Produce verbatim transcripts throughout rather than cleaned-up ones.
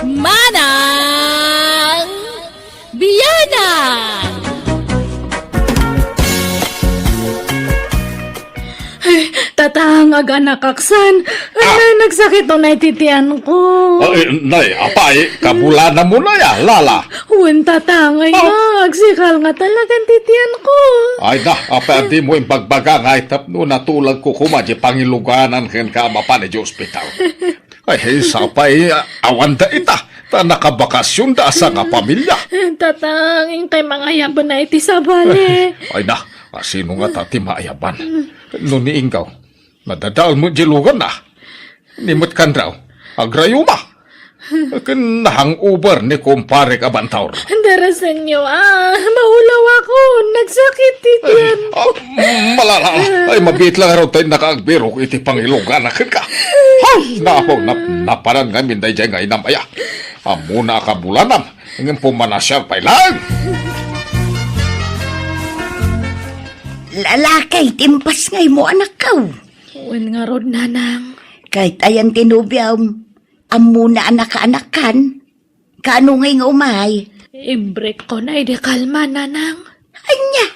Manang Bianang! Ay, tatang, aganakaksan. Ay, Ah. Nay, nagsakit unay ti tiyan ko. Ay, nay, apay, kabulanam unay, Lala. Wen, tatang, ay Ah. na, agsikal nga talagan ti tiyan ko. Ay na, apay, a dimo imbagbaga nga tapno natulagko koma di pangiluganan kenka a mapan iti ospital. Ay, sapay, a-, awan da ita, ta nakabakasyon da sa nga pamilya. Tatang, inkay mangayaban na iti sabali. Ay na, a, sino nga ta ti maayaban? No ni Inggaw, nadadael met di luganna. Ni met kanraw, agrayuma. Ken nahangover ni kumparek a bantaur. Darasenyo, a, maulaw ako. Nagsakit ti tiyan ko. Ah, malala. Ay, mabiit lang raw tayo nakaagbirok iti pangilugan na kenka. Ay, napo, nap-, napanan ngamin dayjay nga inam aya. Ammona a kabulanam, ngem pumanasiar pay lang. Lalaki, timpas ngay mo, anakkaw. Wen ngarud, nanang. Kahit ayan ti nobiam, ammona a nakaanakkan. Kaano ngay nga umay? Imbrekkon ay di kalma, nanang. Ania?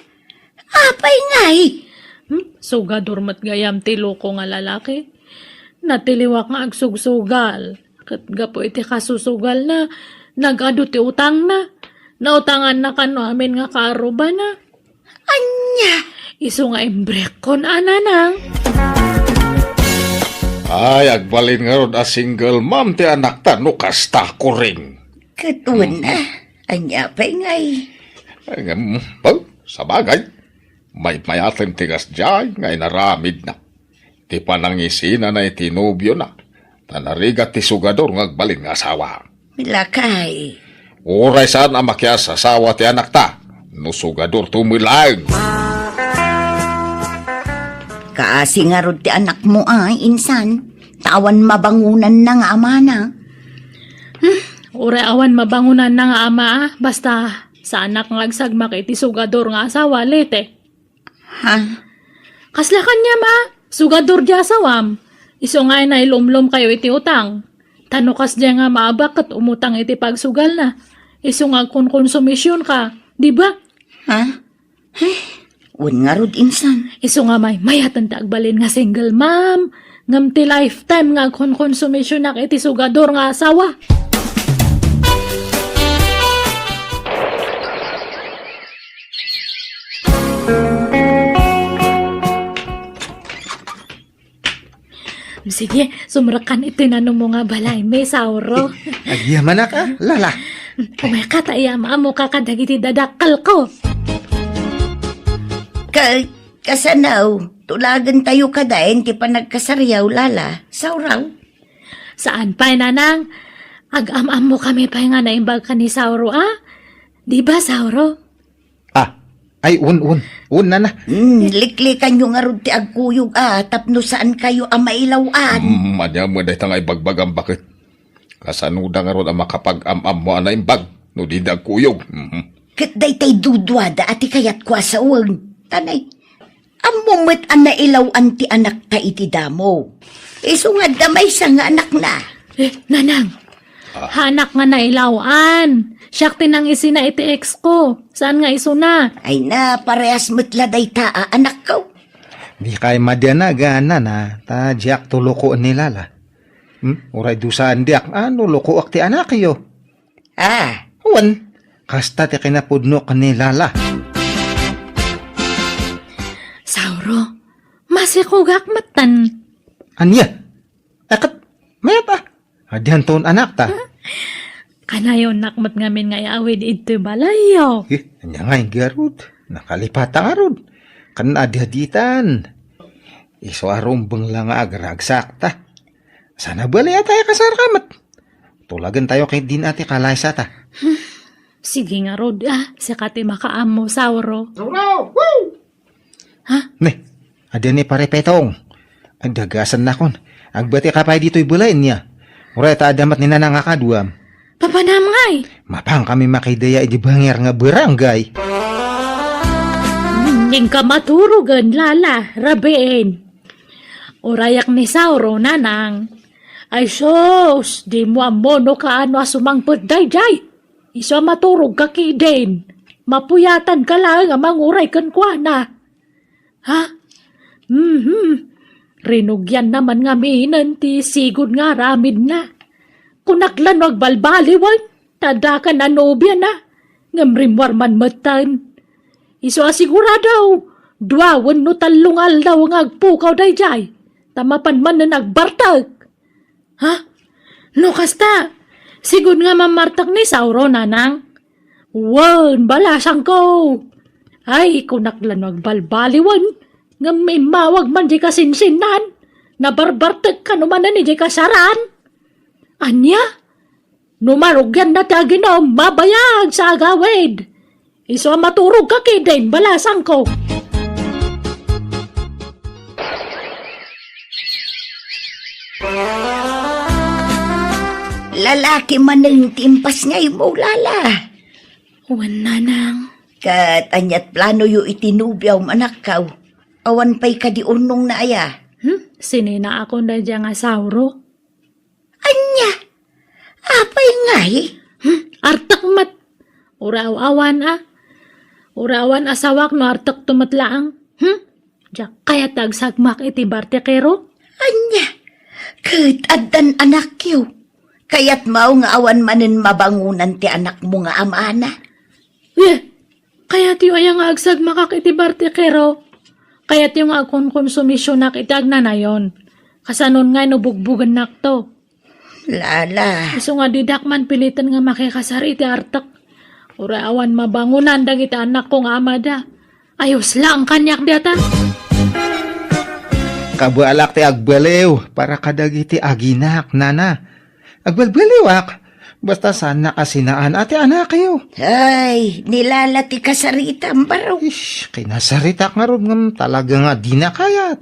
Apay ngay? Hmm? Sugador met gayam ti loko nga lalaki. Natiliwak nga agsugsugal. Ket gapu iti kasusugalna, nag-adu ti utangna. Nautanganna kano amin nga kaarrubana. Ania? Isu nga imbrekkon a, nanang. Ay, agbalin ngarud a single mom ti anakta no kasta, Kuring. Ket wen, a, ania pay ngay? Ay, ngem, well, sabagay, maymayaten ti kasdiay nga inaramidna. Ti panangisinana iti nobiona, ta narigat ti sugador nga agbalin nga asawa. Lakay. Uray saan a makias-asawa ti anakta, no sugador to met laeng. Kaasi ngarud ti anakmo, a, insan, ta awan mabangonanna nga amana. Hmm, uray awan mabangonanna nga ama, a, basta saanak nga agsagmak iti sugador nga asawa, Lete. Ha? Kasla kaniam a, sugador di asawam. Isu nga nailumlom kayo iti utang. Ta no kasdiay nga maabak ket umutang iti pagsugalna. Isu nga agkonkonsumision ka, di ba? Ha? He, wen ngarud insan. Isu nga maymayaten ti agbalin nga single mom. Ngem ti lifetime nga agkonkonsumisionak iti sugador nga asawa. Sige, sumrekkan iti nanumo nga balay, Miss Auro. Agyamanak, a, Lala. Umay ka ta iyam-ammo ka kadagiti dadakkel ko. Ka-, kasano, tulagen tayo kadaen ti panagkasariaw, Lala. Sauraw? Saan pay, nanang. Agam-ammo kami pay nga naimbag ka ni Sauro, a? Di ba, Sauro? Ah, ay, un, un. Un, nana. Hmm, liklikanyo ngarud ti agkuyog, a, tapno saan kayo a mailaw-an. Hmm, ania met dayta nga ibagbagam baket? Kasano da ngarud a makapag-am-ammo a naimbag no di da agkuyog? Mhm. Ket daytay duduada a ti kayatko a sawen. Tanay, ammo met a nailaw-an ti anakta iti damo. Isu nga adda maysa nga anakna. Eh, nanang, Ah. Hanak nga nailaw-an. Siak ti nangisina iti ex ko. Saan nga isuna? Ay na, parehas met la dayta a anakko. Dikay madianagan, nana, ta diak to lokoen ni Lala. Hmm? Uray dusaen diak, a, no lokoak ti anakyo. Ah. Wen, kasta ti kinapudnok ni Lala. Sauro, masikogak metten. Ania? Akat, mayat a. Adian ton anakta. Kanayonak met ngamin nga iawid idtoy balayyo. Eh, ania nga ngarud? Nakalipata ngarud. Kan adi-aditan. Isu a rumbeng la nga agragsak ta. Sana bali a tayo kasar ka met. Tulagen tayo kay din ati kalaysa ta. Sige ngarud, a. Sika ti makaammo, Sauro. Sauro! Woo! Ha? Ne, adi ni Pare Petong. Agdagasan nakon. Agbati ka pay ditoy balay niya. Uray ta adamat ni Nanang a kaduam. Papanam ngay? Mapang kami makidaya idi banger nga barangay. Ning ka maturugan, Lala, rabiin. Urayak ni Sauro, Nanang. Ay sus, dimo ammo no kaano a sumangpet daydiay. Isu a maturogka kadin, mapuyatanka laeng a manguray kenkuana. Ha? Mhm. Rinugianna man ngaminen ti sigud nga aramidna. Kunak la no agbalbaliwen, ta adda ken a nobiana, ngem rimmuar man metten. Isu a sigurado, dua wenno tallo nga aldaw nga agpukaw daydiay, ta mapan manen agbartek. Ha? No kasta, sigud nga mammartek ni Sauro, nanang? Wen, balasangko. Ay, kunak la no agbalbaliwen, ngem immawag man di kasinsinnan. Nabarbartek kano manen idiay kasaraan. Ania? No marugianna ti aginom, mabayag sa agawid. Isu a maturogka kadin, balasangko. Lalaki manen ti impasngaymo, Lala. Wen, nanang. Ket aniat planoyo iti nobiom, anakko? Awan pay kadi urnongna aya? Hmm? Sininaakon daydiay nga Sauro. Ania? Apay ngay? Hmm? Artek met. Uray awan a. Uray awan asawak no artekto met laeng. Hmm? Diak kayat ti agsagmak iti bartekero? Ania? Ket addan anakyo. Kayatmo nga awan manen mabangonan ti anakmo nga amana? Eh, kayatyo aya nga agsagmakak iti bartekero? Kayatyo nga agkonkonsumisionak iti agnanayon? Kasanon ngay no bugbugennakto? Lala. Isu nga didak man piliten nga makikasar iti artek. Uray awan mabangonan dagiti anakko nga amada. Ayos laeng kaniak dayta. Kabalak ti agbaliw para kadagiti aginak, nana. Agbalbaliwak, basta saannak a sinaan a ti anakyo. Ay, ni Lala ti kasaritam, baro. Ish, kinasaritak ngarud ngem talaga nga dina kayat.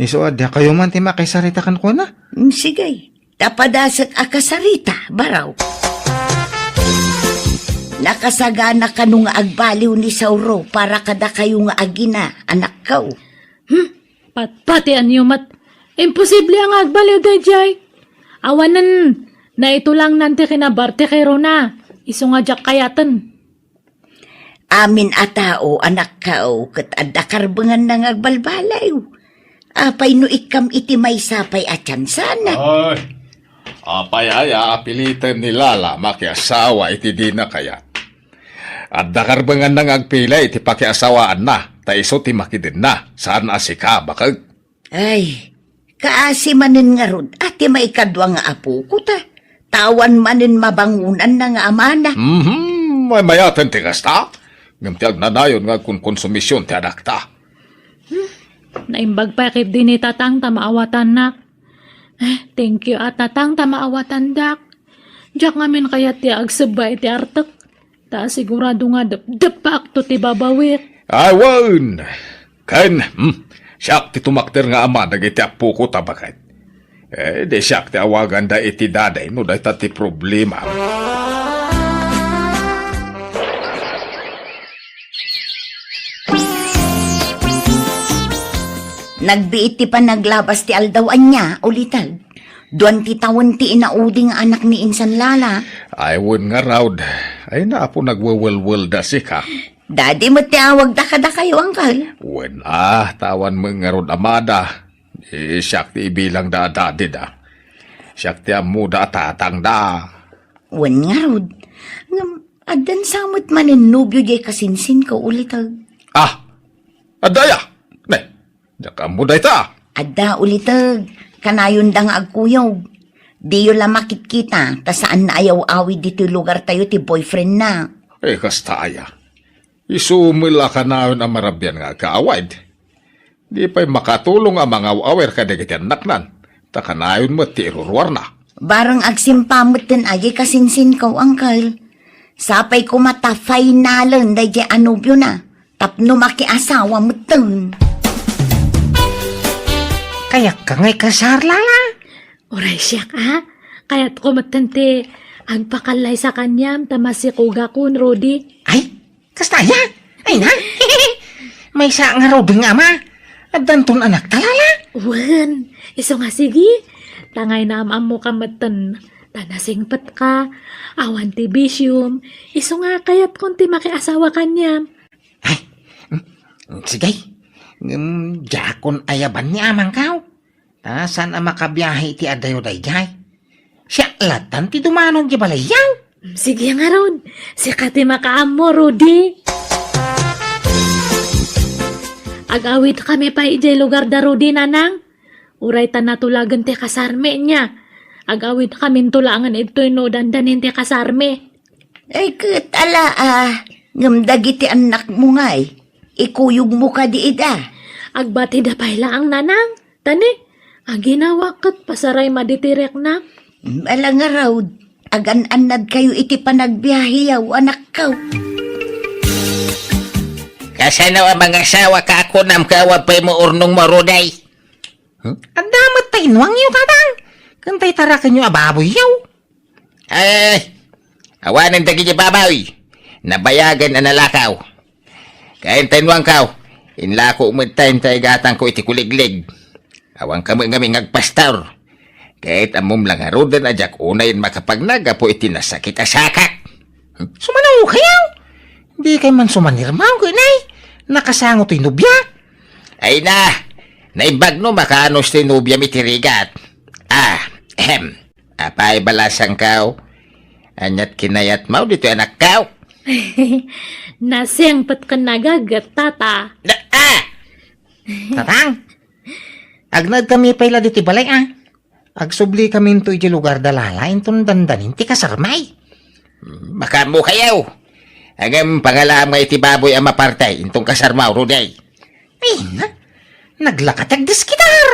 Isu a dakayo man ti makisarita kenkuana. Mm, sige. Ta padasek a kasarita, baro. Nakasagana kano nga agbaliw ni Sauro para kadakayo nga agina, anakko? Hmm? Patpatianyo met. Imposible a nga agbaliw daydiay. Awanen, naitulangnan ti kinabartekerona. Isu nga diak kayaten. Amin a tao, anakko, ket adda karbenganna nga agbalbaliw. Apay no ikkam iti maysa pay a tiansa? Ay, apay aya a piliten ni Lala makiasawa iti dina kayat? Adda karbenganna nga agpili iti pakiasawaanna, ta isu ti makidenna, saan a sika, baket. Ay, kaasi manen ngarud a ti maikadua nga apoko ta, ta awan manen mabangonanna nga amana. Mhm, maymayaten ti kasta. Ngem ti agnanayon nga agkonkonsumision ti anakta. Hmm, naimbag pay ketdi ni Tatang ta maawatannak. Eh, thank you a, Tatang, ta maawatandak. Diak ngamin kayat ti agsebba iti artek. Ta sigurado nga depdeppaakto ti babawik. Ay, wen! Ken, hmm, siak ti tumakder nga ama dagiti appoko ta baket. Eh, di siak ti awaganda iti daday no dayta ti problema. Nagbiit ti panaglabas ti aldaw ania, uliteg. Duan ti tawen ti inaudi nga anak ni insan Lala. Ay, wen ngarud. Ay, naapo nagwewelwelda sika. Dadi met ti awagda kadakayo, angkel. Wen, ah, ta awan met ngarud amada. Eh, siak ti ibilangda a dadida. Siak ti ammoda a tatangda. Wen ngarud. Ngem, addan sa met manen nobio diay kasinsinko, uliteg. Ah, adda aya? Ne, diak ammo dayta. Adda, uliteg, kanayonda nga agkuyog. Diyo la makitkita, ta saan a yaw-awid ditoy lugartayo ti boyfriendna. Eh, kasta aya? Isu met la kanayon a marabian nga agkaawid. Di pay makatulong a mangaw-awir kadagiti annaknan, ta kanayon met ti iruruarna. Bareng agsimpa metten a diay kasinsinko, angkel. Sapay koma ta finalen daydiay a nobiona tapno makiasawa metten. Kayatko nga ikasar, Lala. Uray siak, a. Kayatko metten ti agpakallaysa kaniam ta masikogakon, Rudy. Ay, kasta aya? Ay na? Maysa ngaruden nga ama. Addanton anakta, Lala? Wen, isu nga sige. Ta ngay naam-ammoka metten, ta nasingpetka, awan ti bisiom, isu nga kayatkon ti makiasawa kaniam. Ay, mm, sige. Ngem diakon ayaban ni amangkaw. Ta saan a makabiahe iti adayo daydiay. Siak latan ti dumanon di balayyaw. Sige ngarud, sika ti makaammo, Rudy. Ag-awidkami pay idiay lugar da Rudy, Nanang. Uray ta natulagen ti kasarmi nia. Ag-awidkaminto laengen idtoy no dandanin ti kasarmi. Ay, ket ala, a, ngem dagiti annakmo ngay, ikuyogmo kadi ida? Agbatida pay laeng, Nanang. Ta ni, aginawak ket pasaray madi ti rekna. Ala ngarud, agan-annadkayo iti panagbiaheyaw, anakko. Kasano a mangasawa ka a kunam ket awan pay mo urnongmo, Rudy? Hmm? Adda met ta inuangyo, Tatang. Ken tay tarakenyo a baboyyo. Ay, awanen dagiti baboy. Nabayagen a nalakaw. Kain ta inuangkaw. Inlako met ta inta igatangko iti kuliglig. Awan kami ngamin ngagpastor. Ket ammom la ngaruden a diak unayen makapagna gapu iti nasakit a sakak. Sumano kayo? Di kay man sumanirmaw, ken ay, nakasango toy nobia. Ay na, naimbag no makaanus toy nobiam iti rigat. Ah, ahem. Apay balasangkaw? Aniat kinayatmaw ditoy anakkaw? Nasingpet ken nagaget, tata. Na, ah! Tatang, agnaed kami pay la ditoy balay, ah. Agsubli kaminto iti lugar da Lala inton dandanin ti kasarmay. Makaammo kayo. Ngem pangalaam nga iti baboy a maparte inton kasarmaw, Rudy. Ay, na, naglaka ti agdiskitar.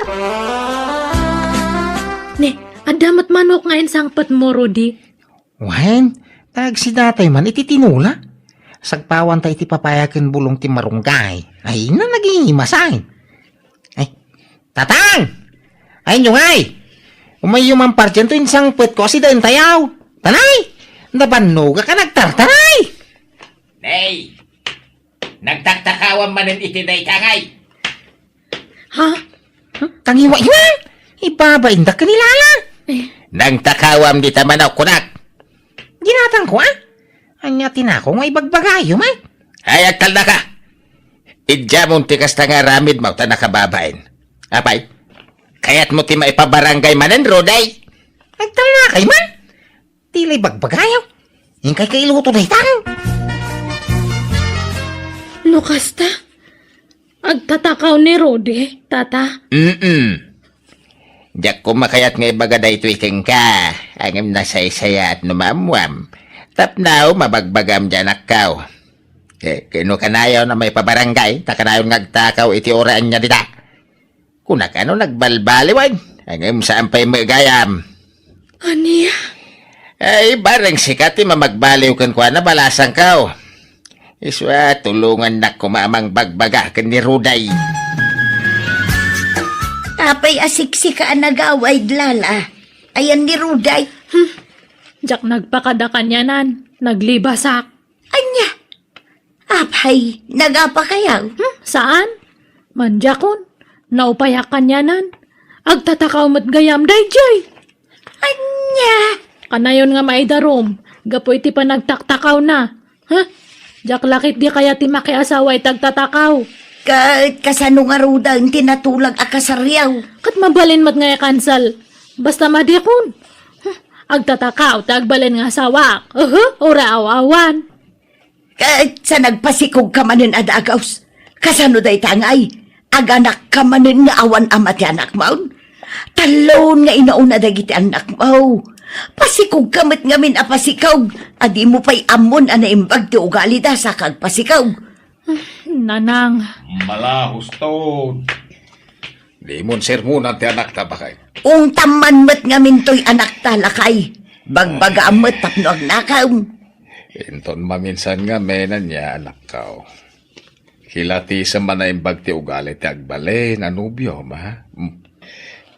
Ni, adda met manok nga insangpetmo, Rudy? Wen, ta agsidatay man iti tinola. Sagpawan ta iti papaya ken bulong ti marunggay. Ay, na, nagimasay. Ay, Tatang! Ay, inyo ngay! Umayyo man pardian to insangpetko a sida intayaw. Tanay! Nabannogak a nagtartaray! Nay! Nagtaktakawam manen iti dayta ngay! Ha? Tangiwa-iwa! Ibabaindak ken ni Lala! Eh. Nagtakawam dita manok kunak! Ginatangko, ah? Ania ti nako nga ibagbagayo, man? Ay, agtalnaka! Idiamon ti kasta nga aramidmo ta nakababain. Apay, kayatmo ti maipabarangay manen, Rudy? Agtalnakay man? Ti lay bagbagayo. Inkay kailuto daytan. No kasta, agtatakaw ni Rudy, tata. Mm-mm. Diak koma kayat nga ibaga daytoy kenka, ngem nasaysayaat no maammuam. Tapno mabagbagam diay anakko. Eh, ket no kanayon a maipabarangay, ta kanayon nga agtakaw iti uray ania dita. Kunak a no nagbalbaliwen, ngem saan pay met gayam. Ania? Ay, bareng sika ti mamagbaliw kenkuana, balasangko. Isu a, tulongannak koma a mangbagbaga ken ni Rudy. Apay a siksika a nagawid, Lala? Ayan ni Rudy? Hmm. Diak nagpakada kanianan, naglibasak. Ania? Apay, nagapa kayaw? Hmm, saan? Mandiakon, naupayak kanianan. Agtatakaw met gayam daydiay. Ania? Kanayon nga maidarum, gapu iti panagtaktakawna. Ha? Diak la ketdi kayat ti makiasawa iti agtatakaw. Ket kasano ngaruden ti natulag a kasaryaw? Ket mabalin met nga i-cancel. Basta madikon. Huh, agtatakaw ti agbalin nga asawak. Uhu, uray aw-awan. Ket sa nagpasikog ka manen a dagus, kasano dayta ngay? Aganak ka manen nga awan ama ti anakmon? Talon nga inauna dagiti annakmo. Pasikog ka met ngamin a pasikog, a dimo pay ammon a naimbag ti ugalida sa kagpasikog. Nanang. Malahuston. Dimon sermonan ti anakta, baket. Ungtam man met ngamin toy anakta, lakay. Bagbagaam met tapno agnakam. Inton maminsan ngamin ania, anakko. Kilatisem a naimbag ti ugali ti agbalin a nobiom, ha? Mm.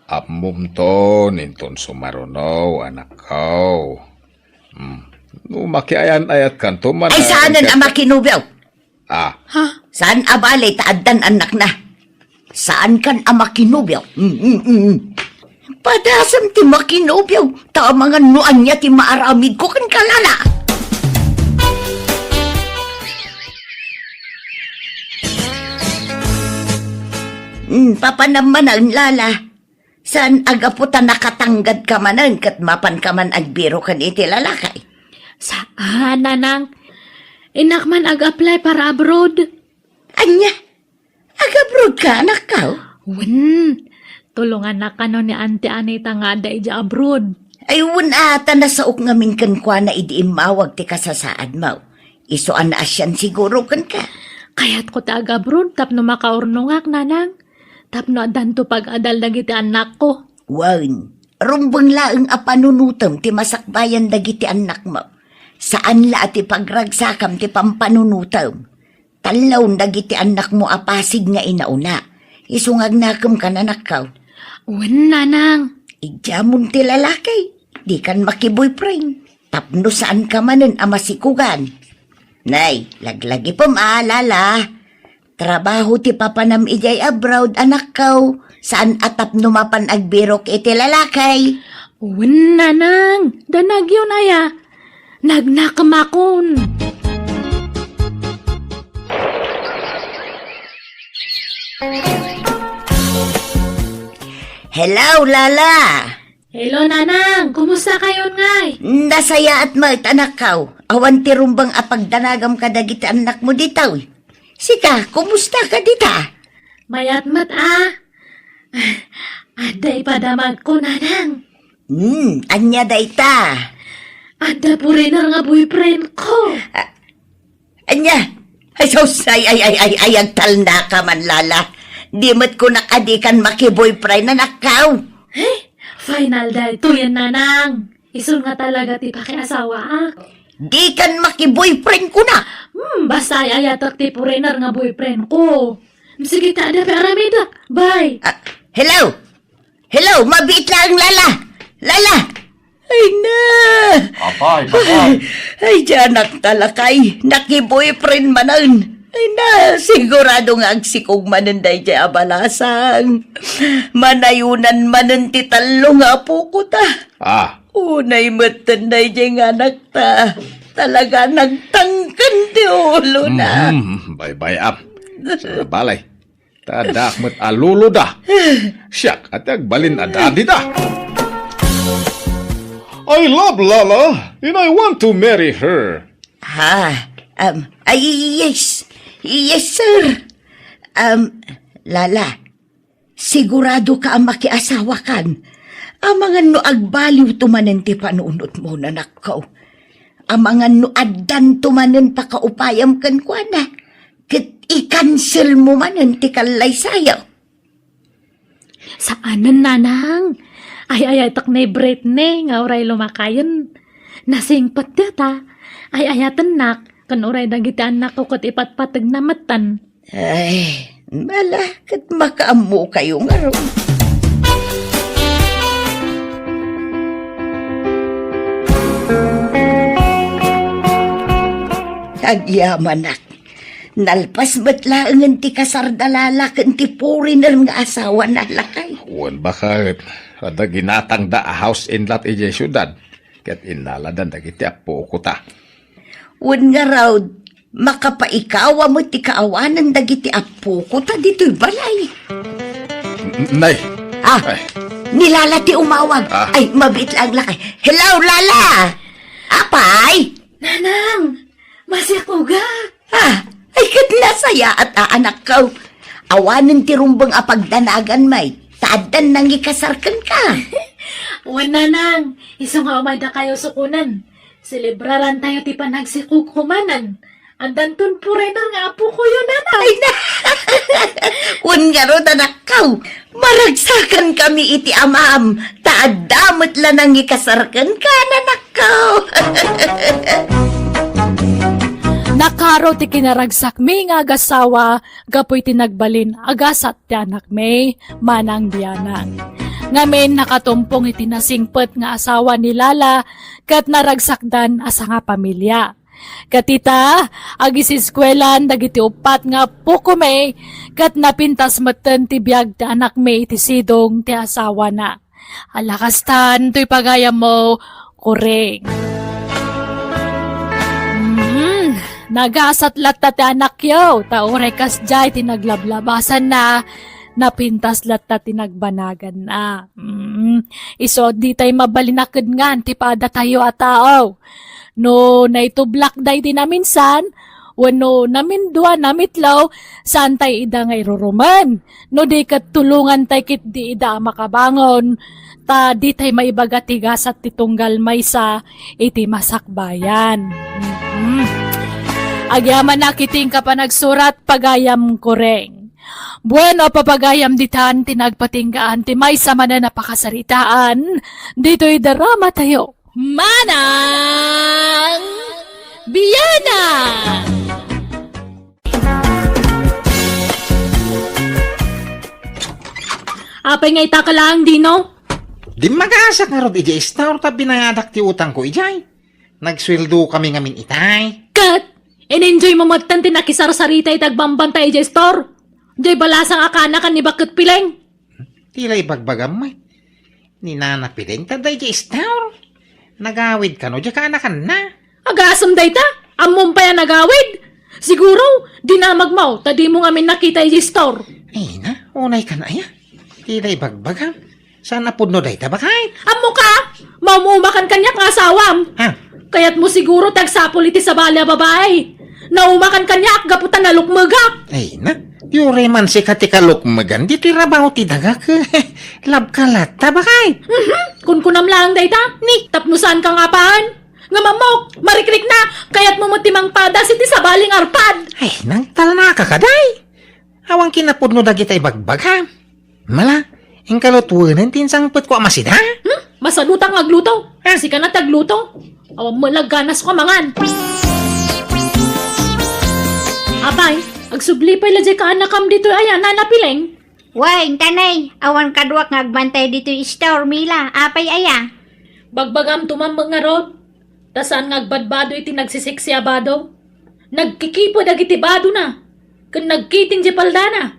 Ammomton inton sumaruno, anakko. Mm. No makiayan-ayatkanto man. Ay, saanen a makinobio? Ah. Ha? Saan a bale ta addan annakna? Saankan a makinobio? Mm, mm, mm. Padasem ti makinobio, ta amangan no ania ti maaramidko kenka, Lala. Hmm, papanam manen, Lala. Saan a gapu ta nakatanggad ka manen ket mapan ka man agbiro ken iti lalaki? Saan, Nanang. Innak man ag-apply para abroad. Ania? Ag-abroad ka, anakko? Wen, tulongannak kano ni Auntie Anita nga adda idiay abroad. Ay, wen a, ta nasaok ngamin kenkuana idi immawag ti kasasaadmo. Isu a naasian siguro kenka. Kayatko ti ag-abroad tapno makaurnongak, Nanang. Tapno addanto pag-adal dagiti annakko. Wen, rumbeng laeng a panunotem ti masakbayan dagiti annakmo. Saan la a ti pagragsakam ti pampanunotem. Tallawon dagiti annakmo a pasig nga inauna. Isu nga agnakem kan anakko. Wen, Nanang. Idiamon ti lalaki. Dikan makiboyfriend. Tapno saan ka manen a masikugan. Nay, laglagipem a, Lala. Trabaho ti papanam idiay abroad, anakko. Saan a tapno mapan agbirok iti lalaki. Wen, Nanang. Danagyon aya. Nagnakemakon. Hello, Lala. Hello, Nanang. Kumusta kayon ngay? Nasayaat met, anakko. Awan ti rumbeng a pagdanagam kadagiti annakmo ditoy. Sika, kumusta ka dita? Mayat met a. Adda ipadamagko, Nanang. Hmm, ania dayta? Adda foreigner nga boyfriend ko. Ah, ania? Ay, sus, ay, ay, ay, ay, ay, agtalna ka man, Lala. Di met kunak a dikan makiboyfriend, anakko. Eh, final daytoyen, Nanang. Isun nga talaga ti pakiasawaak. Dikan makiboyfriend kunak. Hmm, basta ay-ayatek ti foreigner nga boyfriend ko. Sige ta, adda pay aramidek. Bye. Ah, hello? Hello, mabiit laeng, Lala. Lala. Ay na. Apay, apay. Ay, diay anak ta lakay. Nakiboyfriend manen. Ay na, sigurado nga agsikog manen daydiay a balasang. Manayonan manen ti tallo nga apoko ta. Ah. Unay metten daydiay nga anak ta. Talaga nagtangken ti ulona. Mm, baybay-am. Sa balay. Ta addaak met a lolo da. Siak, ati agbalin a daddy da. I love Lala, and I want to marry her. Ha? Um, ay, yes. Yes, sir. Um, Lala, sigurado ka a makiasawakan? Amangan no agbaliwto manen ti panunotmo, anakko. Amangan no addanto manen pakaupayam kenkuana. Ket i-cancel mo manen ti kallaysayo. Saanen, Nanang. Ay-ayatek ni Britney nga uray lumakayen. Nasingpet dayta. Ay-ayatennak. Ken uray dagiti annakko ket ipatpategna metten. Ay, bala, ket makaammokayo ngarud. Agyamanak. Nalpas met laengen ti kasar da Lala ken ti foreigner nga asawana, lakay. Wen, baket, adda ginatangda a house and lot idiay siudad, ket innaladan dagiti appo ta. Wen ngarud, makapaikawa met ti kaawanan dagiti appo ta ditoy balay. N-, nay. Ah, Ay. Ni Lala ti umawag. Ah. Ay, mabiit lang, lakay. Hello, Lala! Apay? Nanang, masikoga. Ah, ay ket nasayaat a anakko. Awanen ti rumbeng a pagdanagan, may. Ta addan nangikasar kenka. Wen, Nanang, isu nga umaydakayo sukonen. Selebrarantayo ti panagsikogko manen. Addanton foreigner nga apokoyo, Nanang. Ay na. Wen ngarud, anakko. Maragsakan kami iti amam, ta adda met la nangikasar kenka, anakko. Nakaro ti kinaragsakmi nga agasawa gapu iti nagbalin a gasat ti anakmi, manang bianang. Ngamin, nakatumpong iti nasingpet nga asawa ni Lala ket naragsakdan a sangapamilia. Ket ita, agisiskuelan dagiti uppat nga appokomi, ket napintas metten ti biag ti anakmi iti sidong ti asawana. Ala kastan, toy pagayammo, Kuring. Hmm, nagasat latta ti anakyo, ta uray kasdiay ti naglablabasanna, napintas latta ti nagbanaganna. Hmm, isu a ditay mabalin a kedngan ti padatayo a tao. No naitublak daydi naminsan, wenno namindua, namitlo, saantay ida nga irurumen. No di ket tulongantay ketdi ida a makabangon, ta ditay maibaga ti gasat ti tunggal maysa iti masakbayan. Mhm. Agyamanak iti inka panagsurat, pagayam Kuring. Bueno, papagayam ditan ti nagpatinggaan ti maysa manen a pakasaritaan ditoy drama tayo. Manang Biana! Apay nga ita ka laeng, Dino? Dimmagasak ngarud idiay store ta binayadak ti utangko idiay. Nagsueldo kami ngamin itay. Ket, in-enjoy mo metten ti nakisarsarita iti agbambanta idiay store. Diay balasang a kaanakan ni Bakket Pileng. Ti la ibagbagam met. Ni Nana Pileng ta daydiay store. Nagawid kano diay kaanakanna. Agasem dayta? Ammom pay a nagawid? Siguro, dinamagmo ta dimo ngamin nakita idiay store. Ay na, unay kan aya. Ti la ibagbagam. Saan a pudno dayta, bakay? Ammoka, maum-umakan kaniak nga asawam. Ha? Kayatmo siguro ti agsapul iti sabali a babai. Naumakan kaniak gapu ta nalukmegak. Ay na, uray man sika ti kalukmegan, ditoy rabaw ti dagak. Labka latta, bakay? Mhm, kunkunam laeng dayta. Ni, tapno saanka nga apaen. Ngem ammok, marikrikna, kayatmo met ti mangpadas iti sabali nga arpad. Ay, nangtalnaka kadi. Awan kinapudno dagita ibagbagam. Mala, inka lutuenen ti insangpetko a masida? Hmm? Masadutak nga agluto. Ah. Sika na ti agluto. Awan met la ganasko a mangan. Apay, agsubli pay la diay kaanakam ditoy aya, Nana Pileng? Wen, tanay, awan kaduak nga agbantay ditoy store, Mila. Apay aya? Bagbagam tumammeng ngarud. Ta saan nga agbadbado iti nagsisiksi a bado. Nagkikipo dagiti badona, ken nagkiting diay paldana.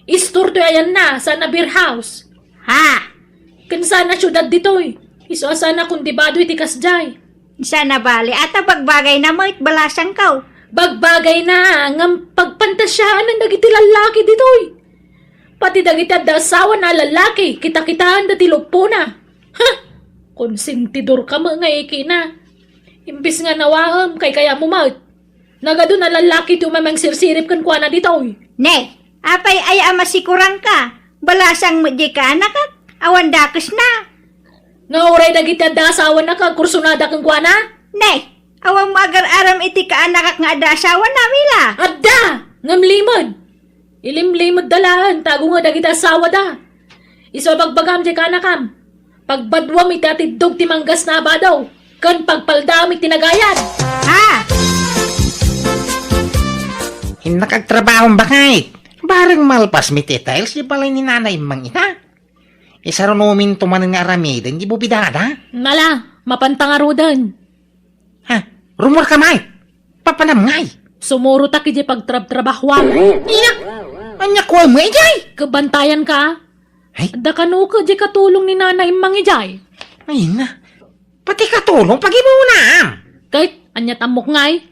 Istor toy ayanna, saan a beer house. Ha? Ken saan a siudad ditoy. Isu a saan a kundibado iti kasdiay. Saan a bali, ata bagbagayna met, balasangko. Bagbagayna, ngem pagpantasiaen dagiti lallaki ditoy. Pati dagiti adda asawana a lallaki, kitakitaenda ti luppona. Ha! Konsentidorka met nga ikina. Imbes nga nawaem, kaykayatmo met. Nagadu a lallaki ti umay mangsirsirip kenkuana ditoy. Ne, apay aya a masikuranka? Balasang met diay kaanakak, awan dakesna. Nga uray dagiti adda asawana nga agkursunada kenkuana? Ne, awan mo agar-aram iti kaanakak nga adda asawana, Mila. Adda! Ngem limed. Ilimlimedda laeng ta agunget dagiti asawada. Isu a bagbagam diay kaanakam, pagbaduam iti atiddog ti manggasna a bado, ken pagpaldaam iti nagayad. Ha? Innak agtrabahom, bakay. Bareng malpas mi ti tiles diay balay ni Nana Immang ita. Isarunominto manen nga aramiden diay bubidada. Mala, mapanta ngaruden. Ha? Rumorka, Mike? Papanam ngay? Sumurotak idiay pagtrabtrabahoam. Ina! Ania kua met idiay? Kabantayanka? Ay? Adda kano ket diay katulong ni Nana Immang idiay? Ay na. Pati katulong pagimunam. Ket, aniat ammok ngay?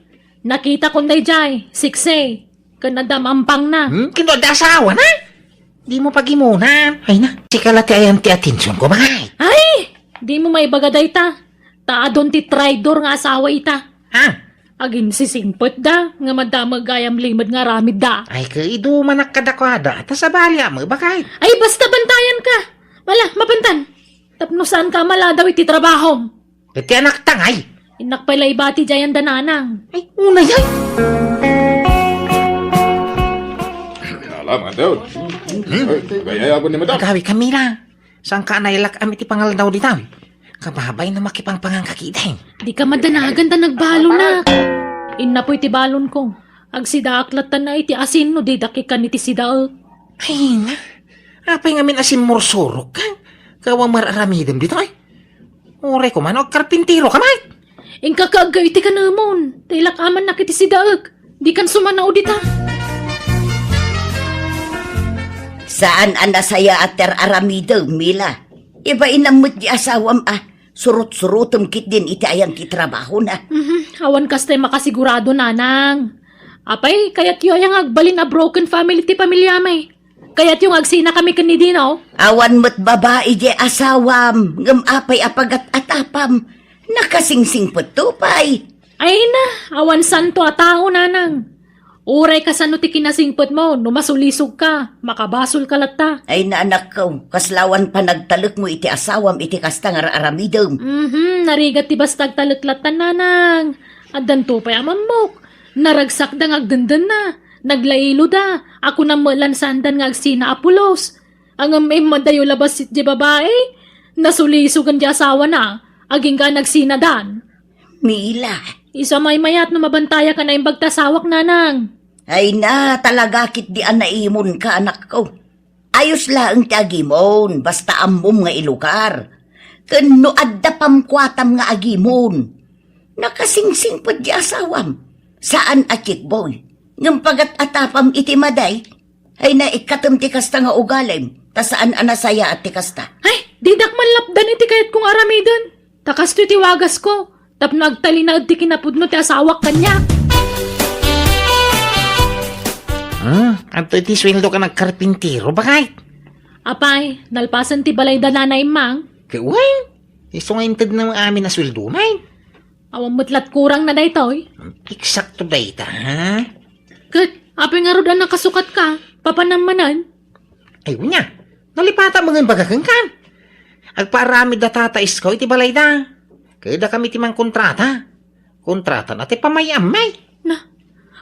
Nakitakon daydiay, siksi. Ken adda maampangna. Hmm? Ken no adda asawana? Dimo pagimunan. Ay na, sika la ti ayan ti atensionko, bakay. Ay! Dimo maibaga dayta. Ta adun ti traidor nga asawa ita. Ha? Aginsisingpetda, nga madamag gayam limed nga aramidda. Ay, kaidumanak kadakuada. Ta sabali a met, bakay. Ay, basta bantayanka. Mala, mapantan. Tapno saanka a maladaw iti trabahom. Iti anakta ngay. Innak pay la ibati diay anda nanang. Ay, unay ay. Ala, Madam. Hmm? Ay, gayayabon ni Madam. Agawi kami la. Saanka a nailak-am iti pangaldaw dita? Kababay no makipangpangan ka kitaen. Dika madanagan ta nagbalonak. Innapoy ti balonko. Agsidaak latta iti asin no didak ikkan iti sidaek. Ay na, apay ngamin a simmursurok ka? Kawa mar-aramidem ditoy? Uray koma no agkarpintero ka met. Inka kaaggaw iti kanemon, ta ilak-amannak iti sidaek. Dikan sumanao dita. Saan a nasayaat ti ar-aramidem, Mila. Ibainam met di asawam a surot-surotem ketdin iti ayan ti trabahona. Mhm, awan kastay makasigurado, nanang. Apay, kayatyo aya nga agbalin a broken family ti pamiliami? Kayatyo nga agsinakami ken ni Dino? Awan met babai di asawam, ngem apay a pagat-atapam? Nakasingsingpetto pay. Ay na, awan santo a tao, nanang. Uray kasano ti kinasingpetmo, no masulisogka, makabasolka latta. Ay na, anakko, kasla awan panagtalekmo iti asawam iti kasta nga ar-aramidem. Mhm, narigat ti basta agtalek latta, nanang. Addanto pay a mammok. Naragsakda nga agdendenna. Naglailoda. A kunam met la saandan nga agsina a pulos. Ngem immadayo la bassit di babai. Nasulisogen di asawana. Agingga nagsinadan. Mila. Isu a maymayat no mabantayak a naimbag ti asawak, nanang. Ay na, talaga ketdi a naimonka, anakko. Ayos laeng ti agimon, basta ammom nga ilugar. Ken no adda pamkuatam nga agimon, nakasingsingpet di asawam. Saan a checkboy. Ngem pagat-atapam iti maday. Ay na, ikkatem ti kasta nga ugalim, ta saan a nasayaat ti kasta. Ay, didak man lapdan iti kayatko nga aramiden. Ta kastoy ti wagasko, tapno agtalinaed ti kinapudno ti asawak kaniak. Hmm, adto iti sueldoka nga agkarpintero, baket? Apay, nalpasen ti balay da Nanay Mang. Ket wen, isu nga intedna amin a sueldona. Awan met lat kurangna daytoy. Eksakto dayta, ha? Ket, apay ngarud a nakasukatka, papanam manen? Ay, wen, nalipatan met nga imbaga kenka. Agpaaramid da Tata Isko iti balayda. Kayatda kami ti mangkontrata. Kontratana ti pamay-ammay. Na,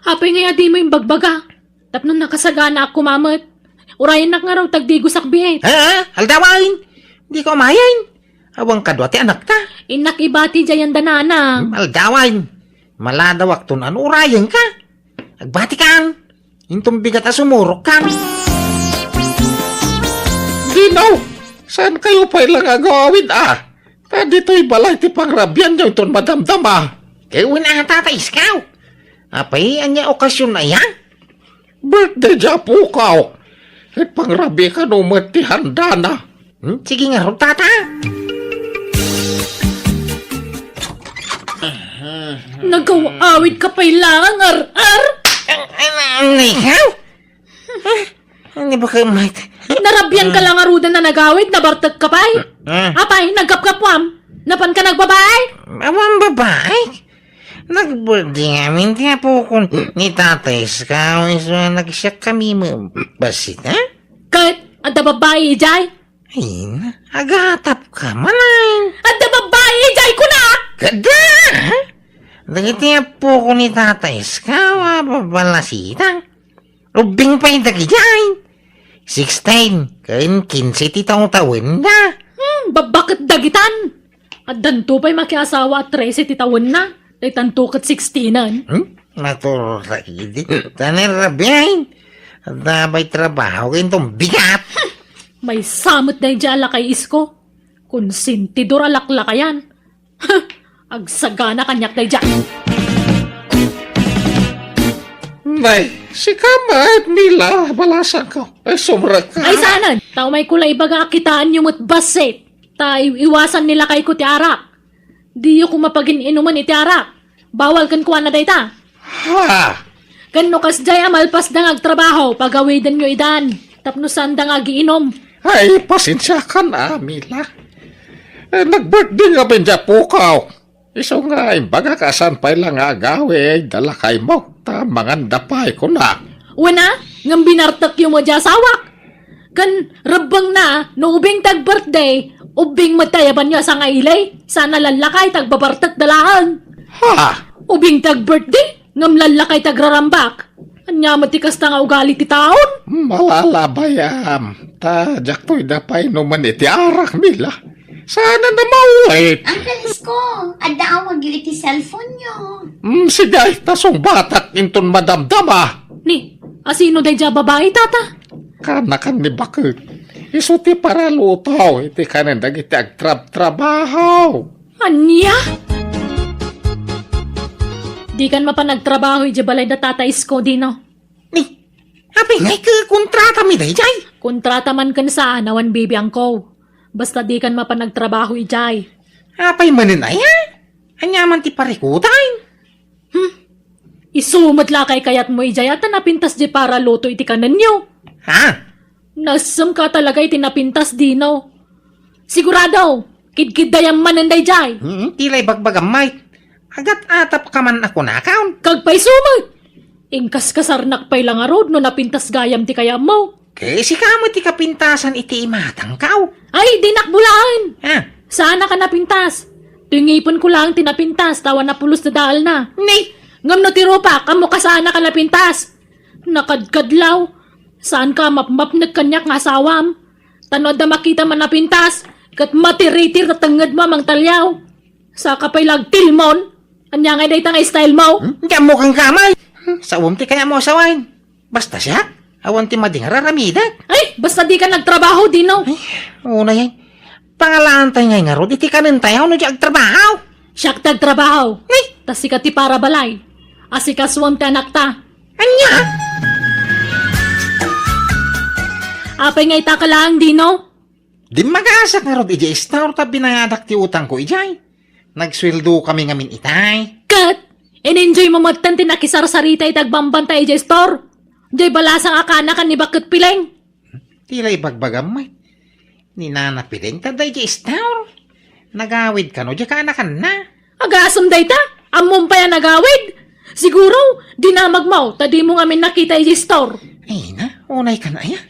apay ngay a dimo imbagbaga? Tapno nakasaganaak koma met. Urayennak ngarud ta agdigosak biit. Ha? Aldawen! Dika umayen. Awan kadua ti anakta. Innak ibati diay anda nanang. Hmm, aldawen. Maladawakto no urayenka. Agbatikan. Inton bigat a sumurokkan. Dino, saankayo pay la nga agawid a? Ta ditoy balay ti pangrabianyo inton madamdama. Ket wen a, Tata Isko. Apay, ania okasion aya? Birthday di apokaw. Ket pangrabii kano met ti handana. Hmm, sige ngarud, Tata. Nagaw-awidka pay laeng, ar-ar? Ay, ay, na, na, ikaw? Ah, ano ba kayo, mate? Narabianka la ngaruden a nagawid, nabartekka pay? Ah. Apay, naggapgapwam? Napanka nagbabaik? Awan babaik. Nag-birthday ngamin ti apokon ni Tata Isko, isu a nagsiak kami mo-, bassit, ha? Ket, adda babai idiay? Ay, agatapka manen. Adda babai idiay kunak! Kada! Dagiti apokon ni Tata Isko a babalasita. Ubbing pay dagidiay. Sixteen ken kinse ti taw-, tawenna. Hmm, babbaket dagitan. Addanto pay makiasawa a trese ti tawenna. Daytanto ket sixteenan. Hmm? Naturor ta idi. Ta narabiay. Adda pay trabaho ken inton bigat. Maysa met daydiay a lakay, Isko. Konsentidor a laklakayan. Agsagana kaniak daydiay. Nay, sika met, Mila, balasangko. Ay, sumrekka. Ay, saanen. Ta umayko la ibaga a kitaenyo met bassit. Ta i-, iwasan ni lakayko ti arak. Diyo koma pagin-inumen iti arak. Bawal kenkuana dayta. Ha? Ken no kasdiay a malpasda nga agtrabaho, pagawidenyo idan. Tapno saanda nga agiinom. Ay, pasensiakan, a, Mila. Eh, nag-birthday ngamin di apokaw. Isu nga imbagak a saan pay la nga agawid da lakaymo, ta manganda pay kuna. Wen a, ngem binartekyo met di asawak. Ken rebbengna, no ubing ti ag-birthday, ubbing met ti ayabanyo a sangaili, saan a lallakay ta agbabartek da laeng. Ha? Ubing ti ag-birthday, ngem lallakay ti agrarambak. Ania met ti kasta nga ugali ti taon? Malalabayam, ta diakto ida painumen iti arak, Mila. Saan a namawit? Uncle Isko, adda awagyo iti cellphone-yo. Mm, sige, ta sungbatak inton madamdama. Ni, asino daydiay a babai, Tata? Kanakan ni baket. Isu ti paraluto iti kanen dagiti agtrabtrabaho. Ania? Dikan mapan agtrabaho idiay balay da Tata Isko, Dino. Ni, apay nga ikakontratami daydiay? Kontrata man ken saan, awan bibiangko. Basta dikan mapan agtrabaho idiay. Apay manen aya? Ania man ti parikutan? Hmm. Isu met la kay kayatmo idiay a ta napintas di paraluto iti kanenyo. Ha? Nasemka talaga iti napintas, Dino. Sigurado, kidkiddayam manen daydiay. Hmm, ti la ibagbagam, Mike. Agat-atapka man a kunakon. Kagpayso met. Inkaskasarnak pay la ngarud no napintas gayam ti kayatmo. Ket sika met ti kapintasan iti imatangko. Ay, dinak bulaen. Ha? Saanak a napintas. Toy ngipenko laeng ti napintas, ta awan a pulos ti daalna. Ni? Ngem no ti rupak, ammoka saanak a napintas. Nakadkadlaw. Saanka a mapmapnek kaniak nga asawam. Ta no adda makitam a napintas, ket matiritir ta tengngedmo a mangtaliaw. Saka pay la agtilmon. Ania ngay dayta nga style mo? Hmm? Diak ammo kenka, Mike. Hmm, sawem ti kayatmo a sawen. Basta siak, awan ti madi nga ar-aramidek. Ay, basta dika nagtrabaho, Dino. Ay, unay, ay. Pangalaantay ngay ngarud iti kanentayo no di agtrabaho. Siak ti agtrabaho. Ay. Ta sika ti parabalay. Asikasuam ti anakta. Ania? Apay nga ita ka laeng, Dino? Dimmagasak ngarud idiay store ta binayadak ti utangko idiay. Nagsueldo kami ngamin itay. Ket, in-enjoy mo metten ti nakisarsarita iti agbambantay idiay store. Diay balasang a kaanakan ni Bakket Pileng. Ti la ibagbagam met. Ni Nana Pileng ta daydiay store. Nagawid kano diay kaanakanna. Agasem dayta? Ammom pay a nagawid? Siguro, dinamagmo ta dimo ngamin nakita idiay store. Ay na, unay ka na aya.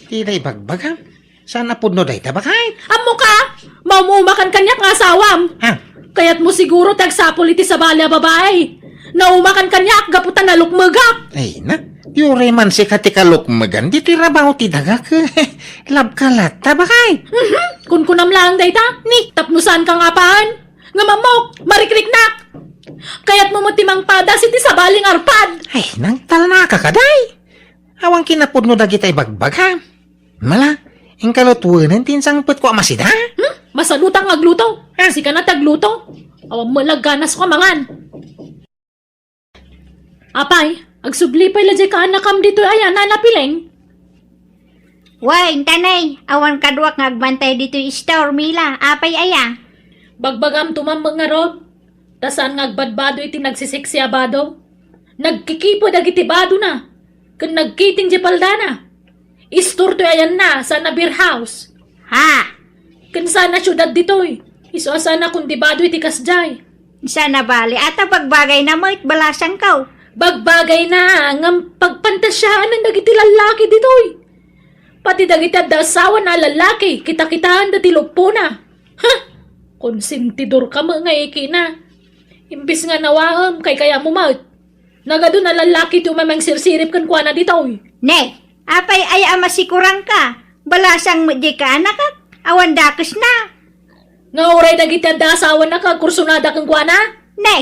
Ti la ibagbagam. Saan a pudno dayta, baket? Ammoka, maum-umakan kaniak nga asawam. Ha? Kayatmo siguro ti agsapul iti sabali a babai. Naumakan kaniak gapu ta nalukmegak. Ay na, uray man sika ti kalukmegan, ditoy rabaw ti dagak. Labka latta, baket. Mhm, kunkunam laeng dayta. Ni, tapno saanka nga apaen. Ngem ammok, marikriknak. Kayatmo met ti mangpadas iti sabali nga arpad. Ay, nangtalnaka kadi. Awan kinapudno dagita ibagbagam. Mala, inka lutuen ti insangpetko a masida? Hmm? Masadutak nga agluto. Ah. Sika na ti agluto. Awan met la ganasko a mangan. Apay, agsubli pay la diay kaanakam ditoy aya, Nana Pileng? Wen, tanay, awan kaduak nga agbantay ditoy store, Mila. Apay aya? Bagbagam to man met ngarud. Ta saan nga agbadbado iti nagsisiksi a bado? Nagkikipo dagiti badona, ken nagkiting diay paldana. Istor toy ayanna, saan a beer house. Ha? Ken saan a siudad ditoy. Isu a saan a kundibado iti kasdiay. Saan a bali, ata bagbagayna met, balasangko. Bagbagayna, ngem pagpantasiaen dagiti lallaki ditoy. Pati dagiti adda asawana a lallaki, kitakitaanda ti luppona. Ha? Konsentidorka met nga ikina. Imbes nga nawaem, kaykayatmo met. Nagadu a lallaki ti umay mangsirsirip kenkuana ditoy. Ne, apay aya a masikuranka? Balasang met diay kaanakak, awan dakesna. Nga uray dagiti adda asawana nga agkursunada kenkuana? Ne,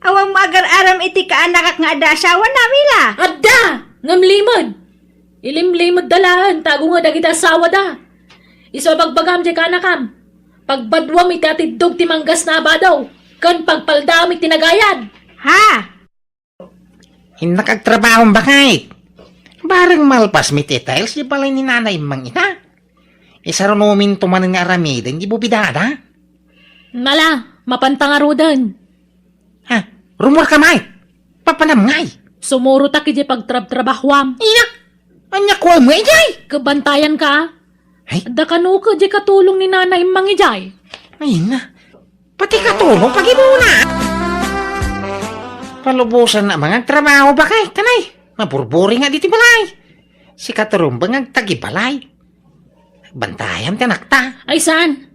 awan mo agar-aram iti kaanakak nga adda asawana, Mila? Adda! Ngem limed. Ilimlimedda laeng ta agunget dagiti asawada. Isu a bagbagam diay kaanakam. Pagbaduam iti atiddog ti manggasna a bado, ken pagpaldaam iti nagayad. Ha? Innak agtrabahom, baket. Bareng malpas mi ti tiles di balay ni Nana Immang ita. Isarunominto manen nga aramiden di bubidada. Mala, mapanta ngaruden. Ha? Rumor ka, Mike? Papanam ngay? Sumurotak idiay pagtrabtrabahuam. Ina! Ania kuam nga idiay? Kabantayan ka, ah. Ay? Adda kano ka diay katulong ni Nana Immang idiay? Ay na. Pati katulong pagimuna. Palubosan na mangagtrabaho, baket, tanay. Maburburi nga diti balay. Sika ti rumbeng nga agtagibalay. Bantayam ti anakta. Ay, saan?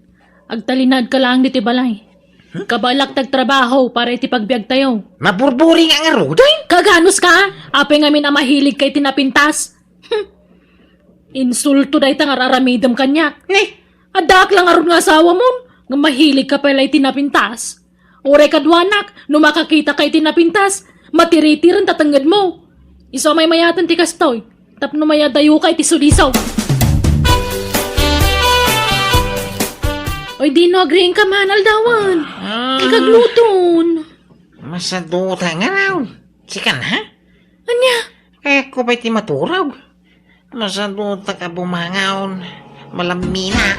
Agtalinaed ka laeng diti balay. Hmm? Kabaelak ti agtrabaho para iti pagbiagtayo. Maburburi nga ngaruden? Kaganus ka? Apay ngamin a mahilig ka iti napintas? Hmm. Insulto dayta nga ar-aramidem kaniak. Ne? Addaak la ngarud nga asawamon, nga mahilig ka pay la iti napintas. Uray kaduanak, no makakita ka iti napintas, matiritiren ta tengngedmo. Isu a maymayaten ti kastoy, tapno mayadayoka iti sulisog. Oy, Dino, agriingka man, aldawen. Ah. Ikagluton. Masaduta nga raon. Sikan, ha? Ania? Kayatko pay ti maturog. Masadutak a bumangaw. Malammina.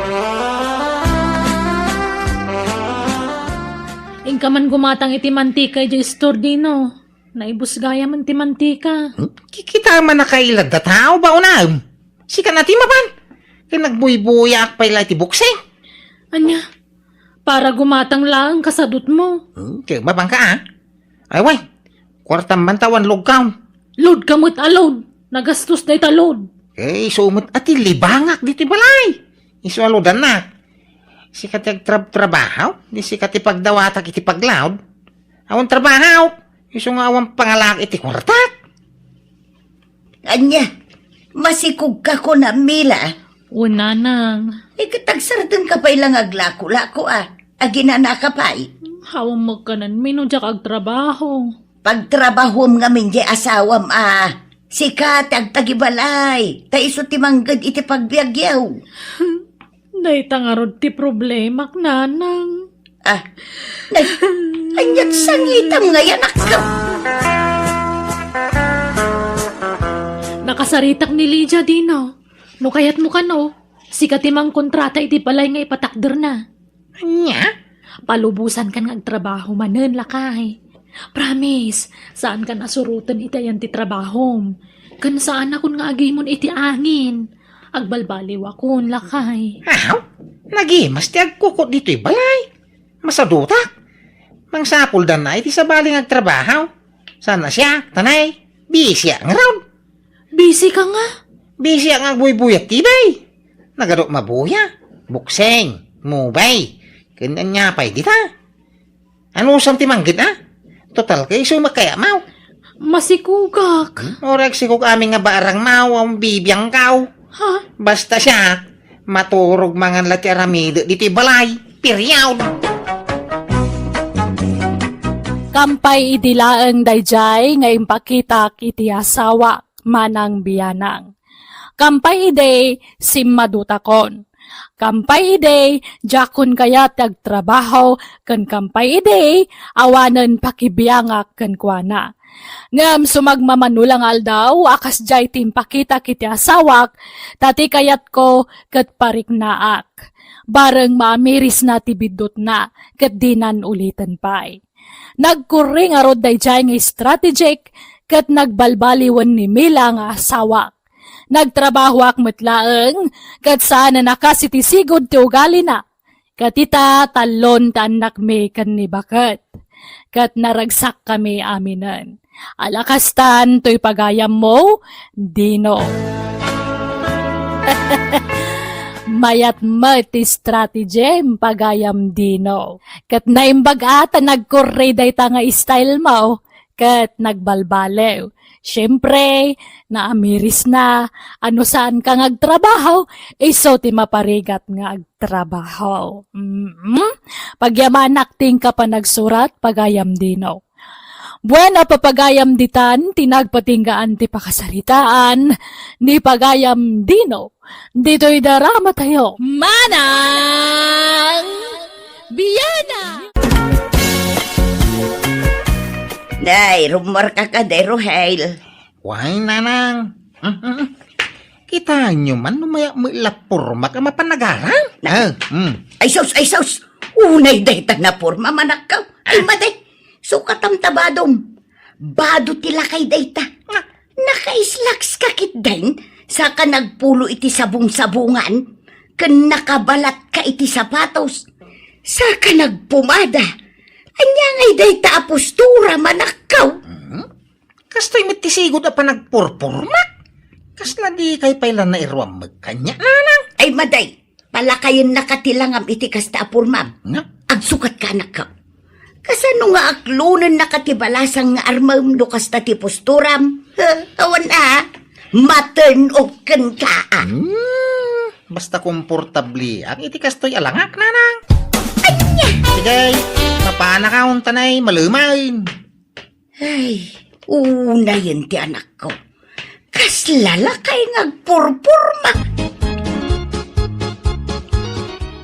Inka man gumatang iti mantika idiay istor, Dino. Naibus gayamen ti mantika. Hmm? Kikita man a kailadda tao ba unam? Sika na ti mapan? Ken nagbuybuyaak pay la iti bukseng. Ania? Para gumatang laeng kasadutmo. Hmm, ket mapanka, a? Ay, way. Kuartam man ta awan load kaw. Load ka met a load. Nagastos dayta load. Eh, isu met a ti libangak ditoy balay. Isu a loadannak. Sika ti agtrab-trabaho, di sika ti pagdawatak iti paglaod. Awan trabaho, isu nga awan pangalak iti kuartak. Ania, masikogka kunam, Mila? Wen, nanang. Ay, ket agsardengka pay la nga aglako-lako, a. Aginanaka pay. Awan met kanenmi no diak agtrabaho. Pagtrabahuem ngamin diay asawam, a. Sika ti agtagibalay, ta isu ti mangged iti pagbiagyo. Dayta ngarud ti problemak, nanang. Ah, ay, aniat sangitam nga yan, anak? Nakasaritak ni Lydia, Dino. No kayatmo kano, sika ti mangkontrata iti balay nga ipatakderna. Ania? Palubosankan nga agtrabaho manen, lakay. Promise, saankan a suroten iti ayan ti trabahom. Ken saanakon nga agimon iti angin. Agbalbaliwakon, lakay. Aw, nagimas ti agkukot ditoy balay. Masadutak. Mangsapuldanna iti sabali nga agtrabaho. Saan a siak, tanay, bisiak ngarud. Busy ka nga? Bisiak nga agbuybuyat ti bay. Nagadu mabuya, bukseng, mubay. Ken ania pay dita? Anusam ti mangged, a? Total, kay isu makayamaw. Masikugak. Hmm? Orag sikog amin nga barang maw, ang bibiang kaw. Ha? Basta siak, maturog mangan la ti aramide ditoy balay. Period. Kampay idi laeng daydiay nga impakitak iti asawak, manang bianang. Kampay idi, simmadutakon. Kampay idi, diakon kayat ti agtrabaho, ken kampay idi, awanen pakibiangak kenkuana. Ngem sumagmamano la nga aldaw a kasdiay ti impakitak iti asawak, ta ti kayatko ket pariknaak. Bareng maamirisna ti biddutna, ket dinan uliten pay. Nagkurri ngarud daydiay nga strategic ket nagbalbaliwen ni Mila nga asawak. Nagtrabahoak met laeng ket saan a nakas iti sigud ti ugalina. Ket ita, tallon ti annakmi ken ni baket. Ket naragsakkami aminen. Ala kastan toy pagayammo, Dino. Mayat met ti strategy, pagayam Dino. Ket naimbag a ta nagkurri dayta nga style mo, ket nagbalbaliw. Siempre, naamirisna, a no saanka nga agtrabaho, isu ti maparigat nga agtrabaho. Mm-mm. Pagyamanak ti inka panagsurat, pagayam Dino. Buena, papagayam ditan ti nagpatinggaan ti pakasaritaan ni pagayam Dino ditoy daramatayo. Manang Biana! Nay, rummuarka kadi, Rohel. Way, nanang. Mm, mm, mm. Kitaenyo man no mayat met la pormak a mapan agaram? Ah, mm. Ay sus, ay sus! Unay dayta naporma, manakkaw. Ay, ah, madi, sukatam ta badom. Bado ti lakay dayta. Nga, nakaislaks ka ketdin, saka nagpulo iti sabong-sabongan, ken nakabalat ka iti sapatos, saka nagpumada. Ania ngay dayta a postura, manakkaw? Hmm? Kastoy met ti sigud a panagpurpurmak. Kasla dikay pay la nairuam met kaniak, nanang. Ay, madi, palakayennaka ti langam iti kasta a pormam. Nga? Agsukatka, anakko. Kasano nga aklonennaka ti balasang nga armem no kasta ti posturam? Huh, awan a, ma-turn off kenka, a. Hmm, basta komportableak iti kastoy a langak, nanang. Ania? Sige, mapanaka untanay, malumaen. Ay, unayen ti anakko. Kasla lakay nga agpurpurma.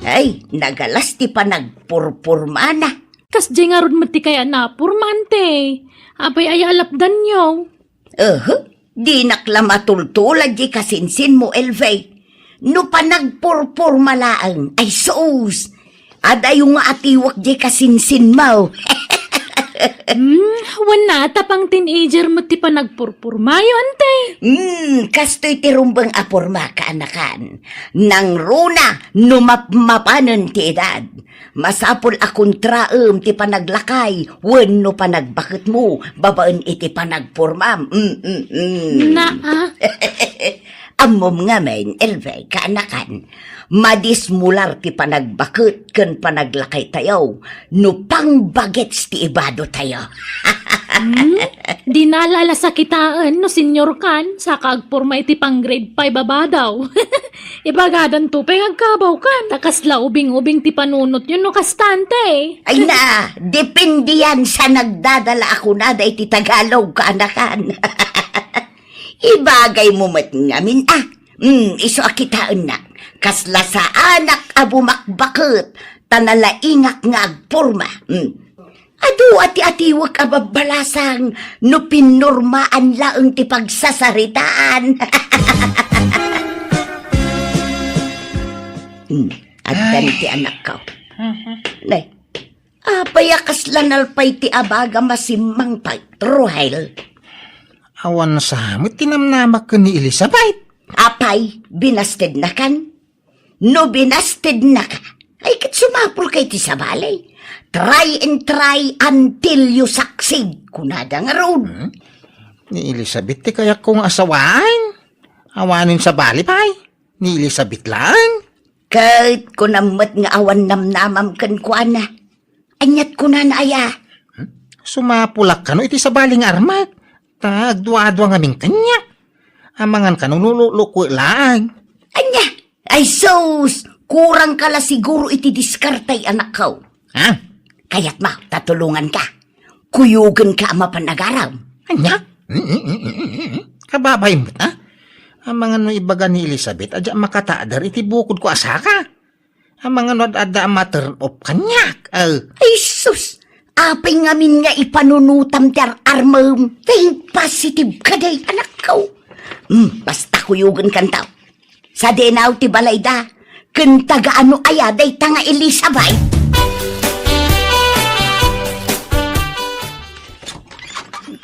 Ay, nagalas ti panagpurpurmana. Kasdiay ngarud met ti kayat a purmante. Apay aya a lapdanyo? Ehe, dinak la matultulad diay kasinsinmo, Elvie. No panagpurpurma laeng, ay sus! Adayo nga atiwek diay kasinsinmo. Hmm, wen, ta pang-teenager met ti panagpurpurmayo, ante. Hmm, kastoy ti rumbeng a porma, kaanakan. Nangruna no mapmapanen ti edad. Masapul a kontraem ti panaglakay wenno panagbaketmo babaen iti panagpormam. Mm, mm, mm. Naa. Ammom ngamin, Elve, kaanakan, madismular ti panagbaket ken panaglakaytayo no pangbagets ti ibadotayo. Hmm? Dinala la sakitaen no senior kan, saka agporma iti pang-grade five a badaw. Ibagadanto pay nga agkabaw kan. Ta kasla ubing-ubing ti panunotyo no kasta, ante. Ay na, depende yan sa nagdadala a kunada iti Tagalog, kaanakan. Ibagaymo met ngamin, ah. Hmm, isu a kitaennak. Kasla saanak a bumakbaket, ta nalaingak nga agporma. Hmm. Adu a ti atiwek a babbalasang no pinurmaan laeng ti pagsasaritaan. Hmm, addan ti anakko. Nay, apay a kasla nalpay ti abaga masimmangpay, Ruhel? Awan sa met ti namnamak ken ni Elizabeth. Apay, binastednakan? No binastednaka, ay ket sumapulka iti sabali. Try and try until you succeed, kunada ngarud. Hmm? Ni Elizabeth ti kayatko nga asawaen. Awanen sabali pay. Ni Elizabeth laeng. Ket kunam met nga awan namnamam kenkuana. Ania't kunana aya? Hmm? Sumapulak kano iti sabali nga armak. Ta agduadua ngamin kaniak. Amangan kano no lukwe laeng. Ania? Ay sus! Kurangka la siguro iti diskarte, anakko. Ha? Kayatmo ta tulonganka? Kuyogenka a mapan agaram. Ania? Kababain met, a? Amangan no ibaga ni Elizabeth a diak makatader iti bukodko a saka. Amangan no ad-adda a ma-turn off kaniak. Ay. Ay sus! Apay ngamin nga ipanunotam ti ar-armem? Think positive kadi, anakko. Hmm, basta kuyogenkanto. Sadinaw ti balayda, ken taga-ano aya dayta nga Elizabeth?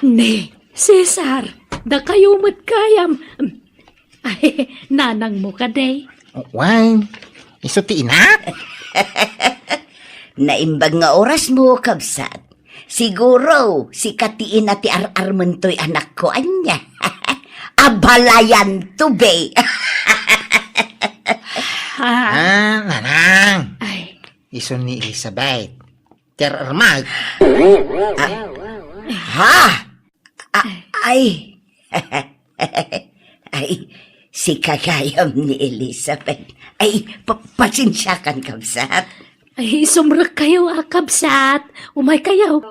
Ne, Cesar, dakayo met gayam. Ay, nanangmo kadi? Wen, isu ti inak. Naimbag nga orasmo, kabsat. Siguro, sika ti ina ti ar-armento, anakko, ania? Abalayanto, be. Ah. Ah, nanang. Ay. Isu ni Elizabeth. Ti ar-armak. Ah. Ha? A-, ay. Ay, sika gayam ni Elizabeth. Ay, pa-, pasensiakan, kabsat. Ay, sumrekkayo, a, kabsat. Umaykayo.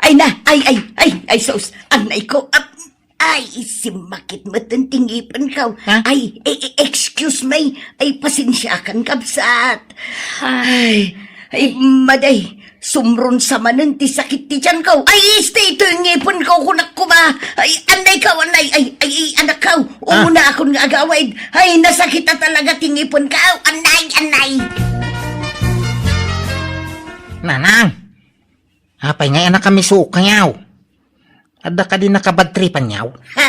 Ay na, ay, ay, ay, ay, sus, anay ko, ap-, ay, simmakit met ti ngipenko. Ha? Ay, e-, e-, excuse me, ay, pasensiakan, kabsat. Ay, ay, maday, sumrunsa manen ti sakit ti tianko. Ay, isti, itoy ngipenko, kunak koma. Ay, anay kaw, anay, ay, ay, ay, anakkaw, umunakon nga agawid. Ay, nasakit a talaga ti ngipenko. Anay, anay. Nanang, apay nga anak a misuok kaniaw? Adda kadi nakabadtripan niaw? Ha?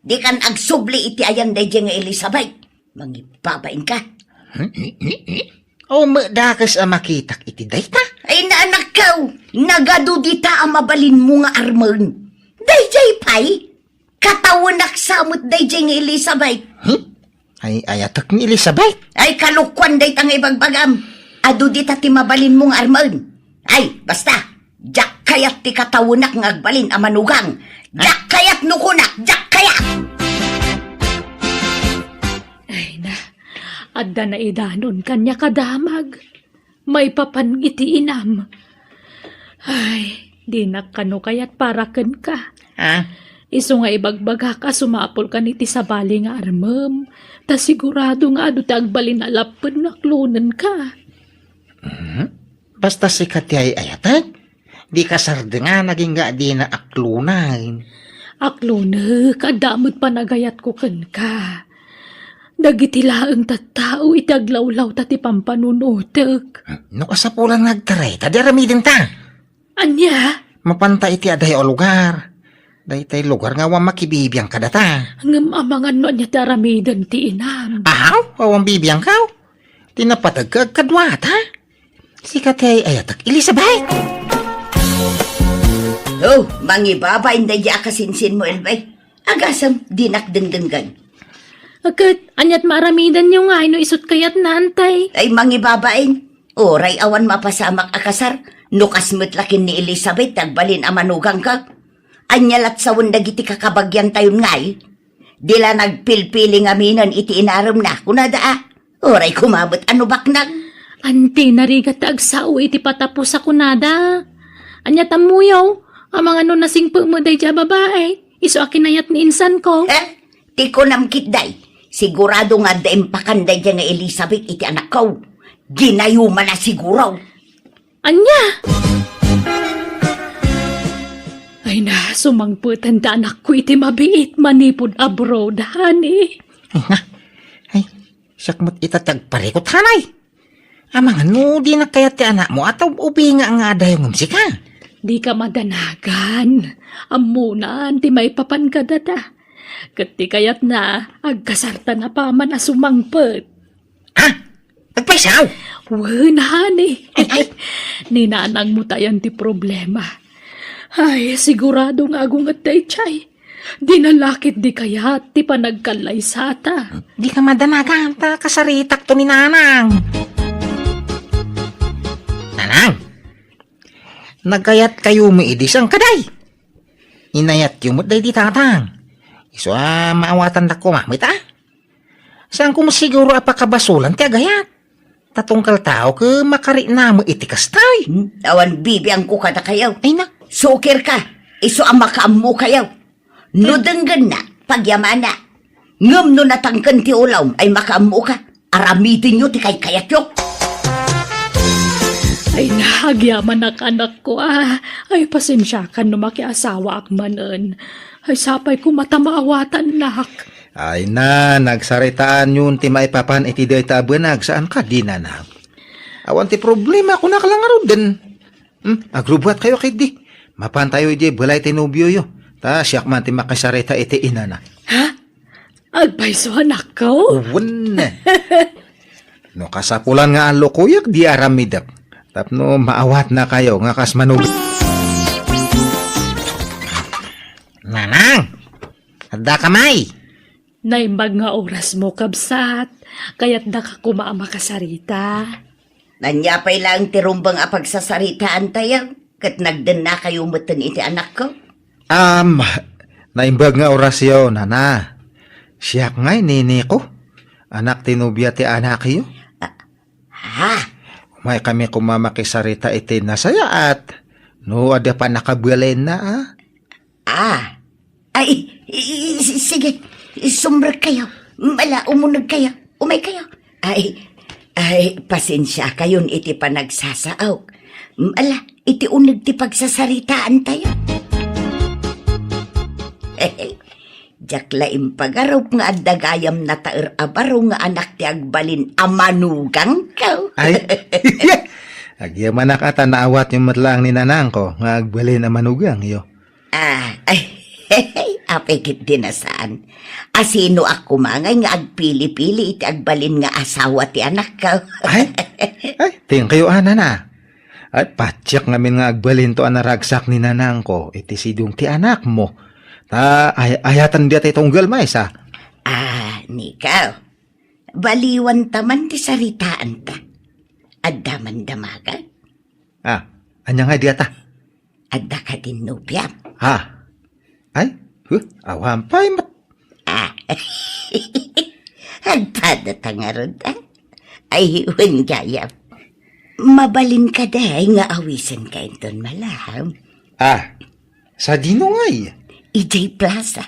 Dikan agsubli iti ayan daydiay nga Elizabeth. Mangibabain ka. Hmm? Awan met dakes a makitak iti dayta? Ay, naanakkaw, nagadu dita a mabalinmo nga armen. Daydiay pay? Katawenak sa met daydiay nga Elizabeth. Hmm? Ay, ayatek ni Elizabeth. Ay, kalokuan dayta nga ibagbagam. Adu dita ti mabalinmo nga armen. Ay, basta, diak kayat ti katawenak nga agbalin a manugang. Diak kayat no kunak, diak kayat! Ay na, adda naidanon kaniak a damag. Maipapan iti inam. Ay, dinak kano kayat para kenka. Ah? Isu nga ibagbagak a sumapulkan iti sabali nga armem, ta sigurado nga adu ti agbalin a lapped no aklonenka. Mhm. Basta sika ti ay-ayatek, di kasardengan agingga a dina aklonen. Aklonek, adda met panagayatko kenka. Dagiti laeng tattao iti aglawlawta ti pampanunotek. No kasapulan nga agtarayta, di aramidenta. Ania? Mapanta iti adayo a lugar. Daytay lugar nga awan makibibiang kadata. Ngem amangan no ania ti aramiden ti inam. Aw, awan bibiangkaw. Ti napateg ka agkaduata. Sika ti ay-ayatek, Elizabeth. Oh, mangibabain daydi a kasinsinmo, Elvay. Agasem, dinak dengdenggen. Ket, aniat maaramidenyo ngay no isut' kayatna, Antay? Ay, mangibabain. Uray awan mapasamak a kasar, no kas met la ken ni Elizabeth ti agbalin a manugangka. Ania lat sawen dagiti kakabagiantayon ngay? Di la nagpilpili ngaminen iti inaremna, kunada a. Uray koma met a no baknang. Anti, narigat ti agsao iti patapos a kunada. Ania tammuyo? Amangan no nasingpet met daydi a babai. Isu a kinayat ni insanko. Eh, ti kunam ketdi. Sigurado nga adda impakan daydi nga Elizabeth iti anakko. Ginayumanna siguro. Ania? Ay na, sumangpeten ti anakko iti mabiit manipud abroad, honey. Ay na. Ay, siak met ita ti agparikut, hanay. Amangan no dinak kayat ti anakmo, a ta ubinga nga adayo ngem sika. Dika madanagan. Ammonan ti maipapan kadata. Ket ti kayatna, agkasarta na paman a sumangpet. Ha? Agpaysaw? Wen, honey. Ay, ay. Ni nanangmo tayan ti problema. Ay, sigurado nga agunget daydiay. Di na la ketdi kayat ti panagkallaysata. Dika madanagan ta kasaritakto ni nanang. Nanang, nagkayatkayo met idi, saan kadi? Inayatyo met daydi tatang. Isu a maawatandak koma met a. Saanko met siguro a pakabasolan ti agayat. Ta tunggal tao ket makarikna met iti kasta. Hmm, awan bibiangko kadakayo. Ay na. Sukirka, isu a makaammokayo. No denggenna, pagyamana. Ngem no natangken ti ulom ay makaammoka, aramidenyo ti kaykayatyo. Ay na, agyamanak, anakko, a. Ay, pasensiakan no makiasawaak manen. Ay, sapay koma ta maawatannak. Ay na, nagsaritaanyon ti maipapan iti dayta a banag, saan kadi, nanang? Awan ti problema, kunak la ngaruden. Hmm, agrubbuatkayo ketdi. Mapantayo idiay balay ti nobioyo. Ta siak man ti makisarita iti inana. Ha? Agpayso, anakko? Wen. No kasapulan nga allukoyak, di aramidek. Tapno maawatnakayo nga kas manug-, Nanang! Addaka may? Naimbag nga orasmo, kabsat. Kayatdaka koma a makasarita. Ania pay laeng ti rumbeng a pagsasaritaantayo, ket nagdennakayo metten iti anakko? Am, naimbag nga orasyo, nana. Siak ngay niniko, anak ti nobia ti anakyo. Ah, ha? Umaykami koma makisarita iti nasayaat. No adda pannakabalinna, a? Ah. Ay, i-, i-, sige, sumrekkayo. Ala, umunegkayo. Umaykayo. Ay, ay, pasensiakayon iti panagsasaok. Ala, iti uneg ti pagsasaritaantayo. Diak la impagarup nga adda gayam nataer a baro nga anak ti agbalin a manugangko. Ay, agyamanak a ta naawatyo met laeng ni nanangko nga agbalin a manugangyo. Ah, ay, apay ketdi a saan. A sinoak koma ngay nga agpili-pili iti agbalin nga asawa ti anakko? Ay, ay, thank you, a, nana. Ay, patiek ngamin nga agbalinto a naragsak ni nanangko iti sidong ti anakmo. Ta ay-, ayaten dayta ti tunggal maysa. Ah, nikaw. Baliwanta man ti saritaanta. Adda man damagan? Ah, ania ngay dayta? Adda kadin nobiam? Ah. Ay, huh, awan pay met. Ah. Agpadata ngarud, a? Ay, wen gayam. Mabalin kadi nga awisenka inton malem? Ah, sadino ngay? Idiay plaza.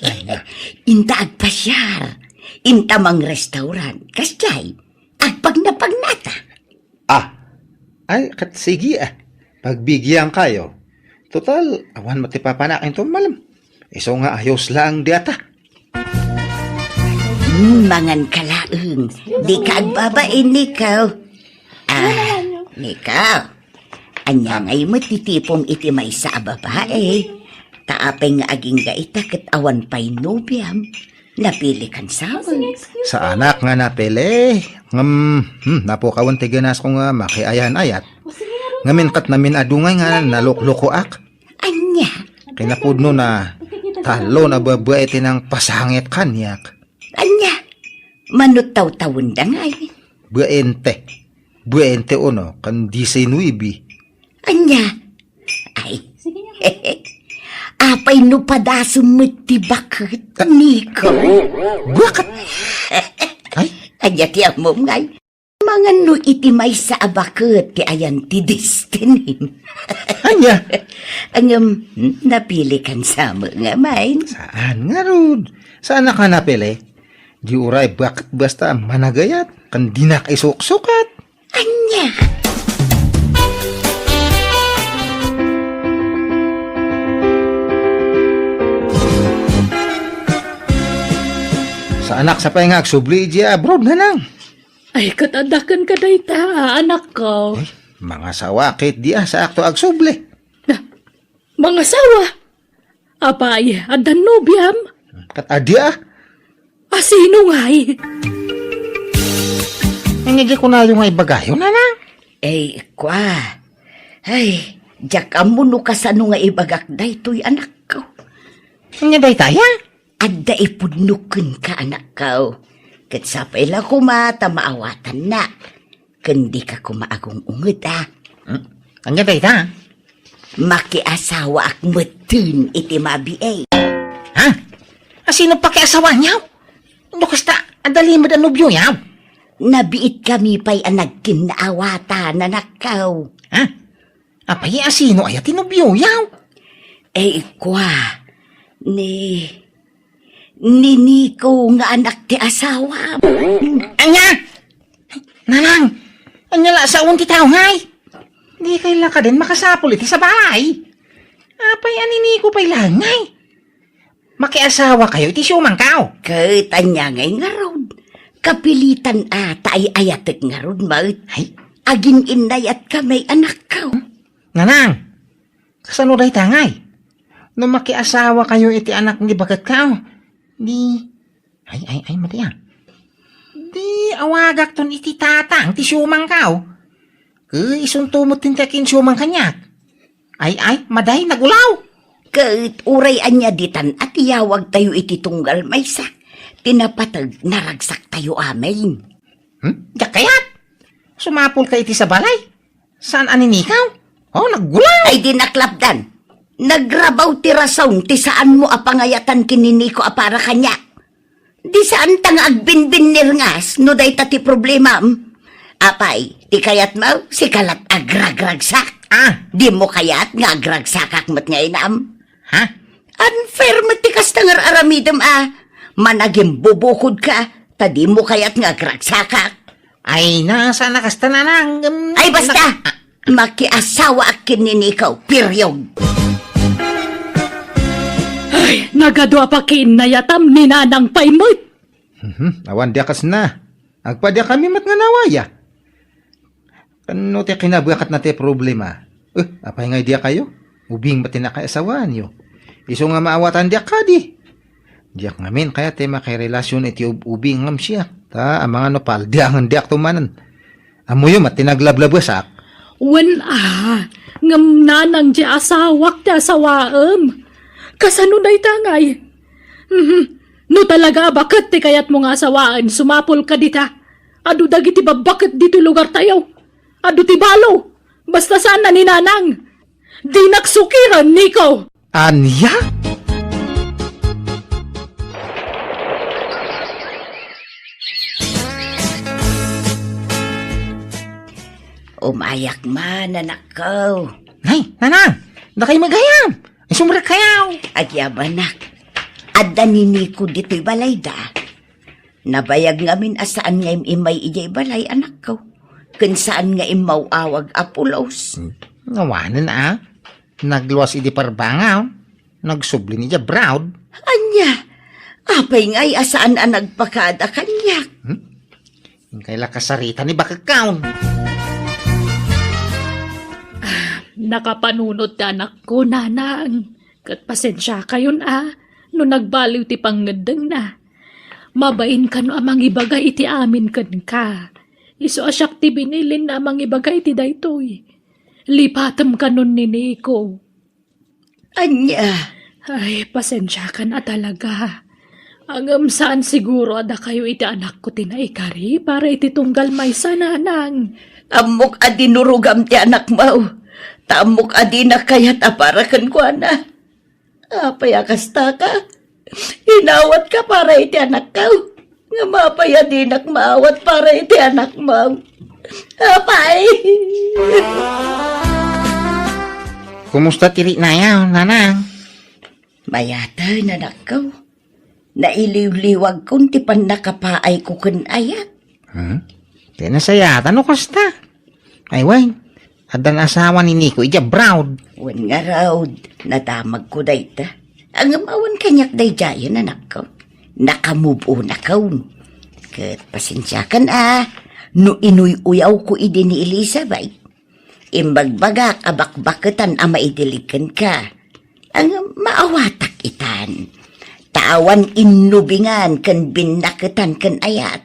Ay, na. Inta agpasiar. Inta mangrestaurant. Kasdiay, agpagnapagnata. Ah, ay, ket sige, a. Pagbigiankayo. Total, awan met ti papanak inton malem. Isu nga ayos laeng dayta. Hmm, mangan ka laeng. Dika agbabain, Nico. Ah, Nico. Ania ngay met ti tipom iti maysa a babae? Ta apay nga agingga ita ket awan pay nobiam? Napilikan sa amin. Saanak nga napili. Ngem, hmm, napukawen ti ganasko nga makiayan-ayat. Ngamin ket namin-adu ngay nga naluklukoak. Ania? Kinapudno na, talon a babae ti nangpasangit kaniak. Ania? Mano tawtawenda ngay? Baente. Baente uno, ken diecinuebe. Ania? Ay. Apay no padasem met ti baket, Nico? Baket? Ay? Ania ti ammom ngay? Mangan no iti maysa a baket ti ayan ti destinim. Ania? Ngem, napilikan sa met nga main. Saan ngarud? Saanak nga napili? Di uray baket basta managayat, ken dinak isuksukat. Ania? Saanak sa pay nga agsubli idiay abroad, Nanang. Ay, ket adda kenka dayta, anakko. Ay, mangasawa ket di a, saakto agsubli. Na, mangasawa? Apay, adda nobiam? Ket adi a. A sino ngay? Ania di kunayo nga ibagayo, Nanang? Ay, kua. Ay, diak ammo no kasano nga ibagak daytoy, anakko. Ania daytaya? Adda ipudno kenka, anakko. Ket sapay la koma ta maawatanna. Ken dika koma agung-unget, a. Hmm? Ania dayta? Makiasawaak metten iti mabiit. Ha? A sino pakiasawaanyo? No kasta, adda limed a nobioyo? Nabiitkami pay a nagkinnaawatan, anakko. Ha? Apay, a sino aya ti nobioyo? Eh, kua, ni, ni Nico nga anak ti asawam. Ania? Nanang, ania la saon ti tao ngay? Dikay la kaden makasapul iti sabali. Apay, a ni Nico pay la ngay? Makiasawakayo iti siomangko? Ket ania ngay ngarud? Kapilitan a ta ay-ayatek ngarud met. Ay. Agin-innayatkami, anakko. Nanang, kasano dayta ngay? No makiasawakayo iti anak ni baketko, di, ay, ay, ay, madi a. Di awagakton iti tatang ti siomangko. Ket isunto met ti akin siomang kaniak. Ay, ay, madi, nagulaw. Ket uray ania ditan a tiyawagtayo iti tunggal maysa, ti napateg naragsaktayo amin. Hmm? Diak kayat. Sumapulka iti sabali. Saan a ni Nico? Oh, nagulaw. Ay, di naklapdan. Nagrabaw ti rason ti saanmo a pangayatan ken ni Nico a para kaniak. Di saanta nga agbinbinnirngas no dayta ti problemam. Apay, ti kayatmo, sika lat agragragsak. Ah. Dimo kayat nga agragsakak met nga inam? Ha? Unfair met ti kasta nga ar-aramidem a. Managimbubukod ka, ta dimo kayat nga agragsakak. Ay, na, saan a kasta, Nanang, em, Ay, basta! nak-, ah. Makiasawaak ken ni Nico, period. Ay, nagadu a pakiinnayatam ni Nanang pay met. Mhm, awan dia kasna. Agpadiakami met nga nawaya. Ken no ti kinabakatna ti problema, eh, apay nga idiakayo? Ubing met ti nakayasawaanyo. Isu nga maawatan diak kadi. Diak ngamin kayat ti makirelasyon iti ub-, ubing ngem siak. Ta, amangan no paldiangen diak tumanen. Ammoyo met ti naglablabesak. Wen a, ngem nanang ti asawak ti asawaem. Kasano dayta ngay? Mhm. No talaga a baket ti kayatmo nga asawaen, sumapul ka dita. Adu dagiti babbaket ditoy lugartayo. Adu ti balo. Basta saan a ni Nanang. Dinak sukiren, Nico. Ania? Umayak man, anakko. Nay, Nanang, dakay met gayam. Isumrek kayaw. Agyamanak. Adda ni Nico ditoy balayda. Nabayag ngamin a saan nga im-immay idiay balay, anakko. Ken saan nga immaw-awag a pulos. Hmm. Awanen a. Nagluas idi parbangaw. Nagsubli ni dia abroad. Ania? Apay ngay a saan a nagpakada kaniak? Hmm? Inkay la kasarita ni bakekkaon. Ah, nakapanunot ti anakko, nanang. Ket pasensiakayon a no nagbaliw ti pangngeddengna. Mabain kano a mangibaga iti amin kenka. Isu a siak ti binilinna a mangibaga iti daytoy. Lipatem kanon ni Nico. Ania? Ay, pasensiakan a talaga. Ngem saan siguro a dakayo iti anakko ti naikari para iti tunggal maysa, nanang. Ammok a dinurogam ti anakmo. Ta ammok a dinak kayat a para kenkuana. Apay a kasta ka? Inawat ka para iti anakko. Ngem apay a dinak maawat para iti anakmo? Apay! Kumusta ti riknaya, nanang? Mayaten, anakko. Nailiwliwagkon ti pannakapaayko ken ayat. Hmm? Ti nasayaat, no kasta? Ay, wen, addan asawa ni Nico idiay abroad. Wen ngarud, nadamagko dayta. Ngem awan kaniak daydiayen, anakko. Naka-move on akon. Ket pasensiakan a, no inuy-uyawko idi ni Elizabeth. Imbagbagak a bakbaketan a maidilig kenka. Ngem maawatak itan. Ta awan innubingan ken binnaketan ken ayat.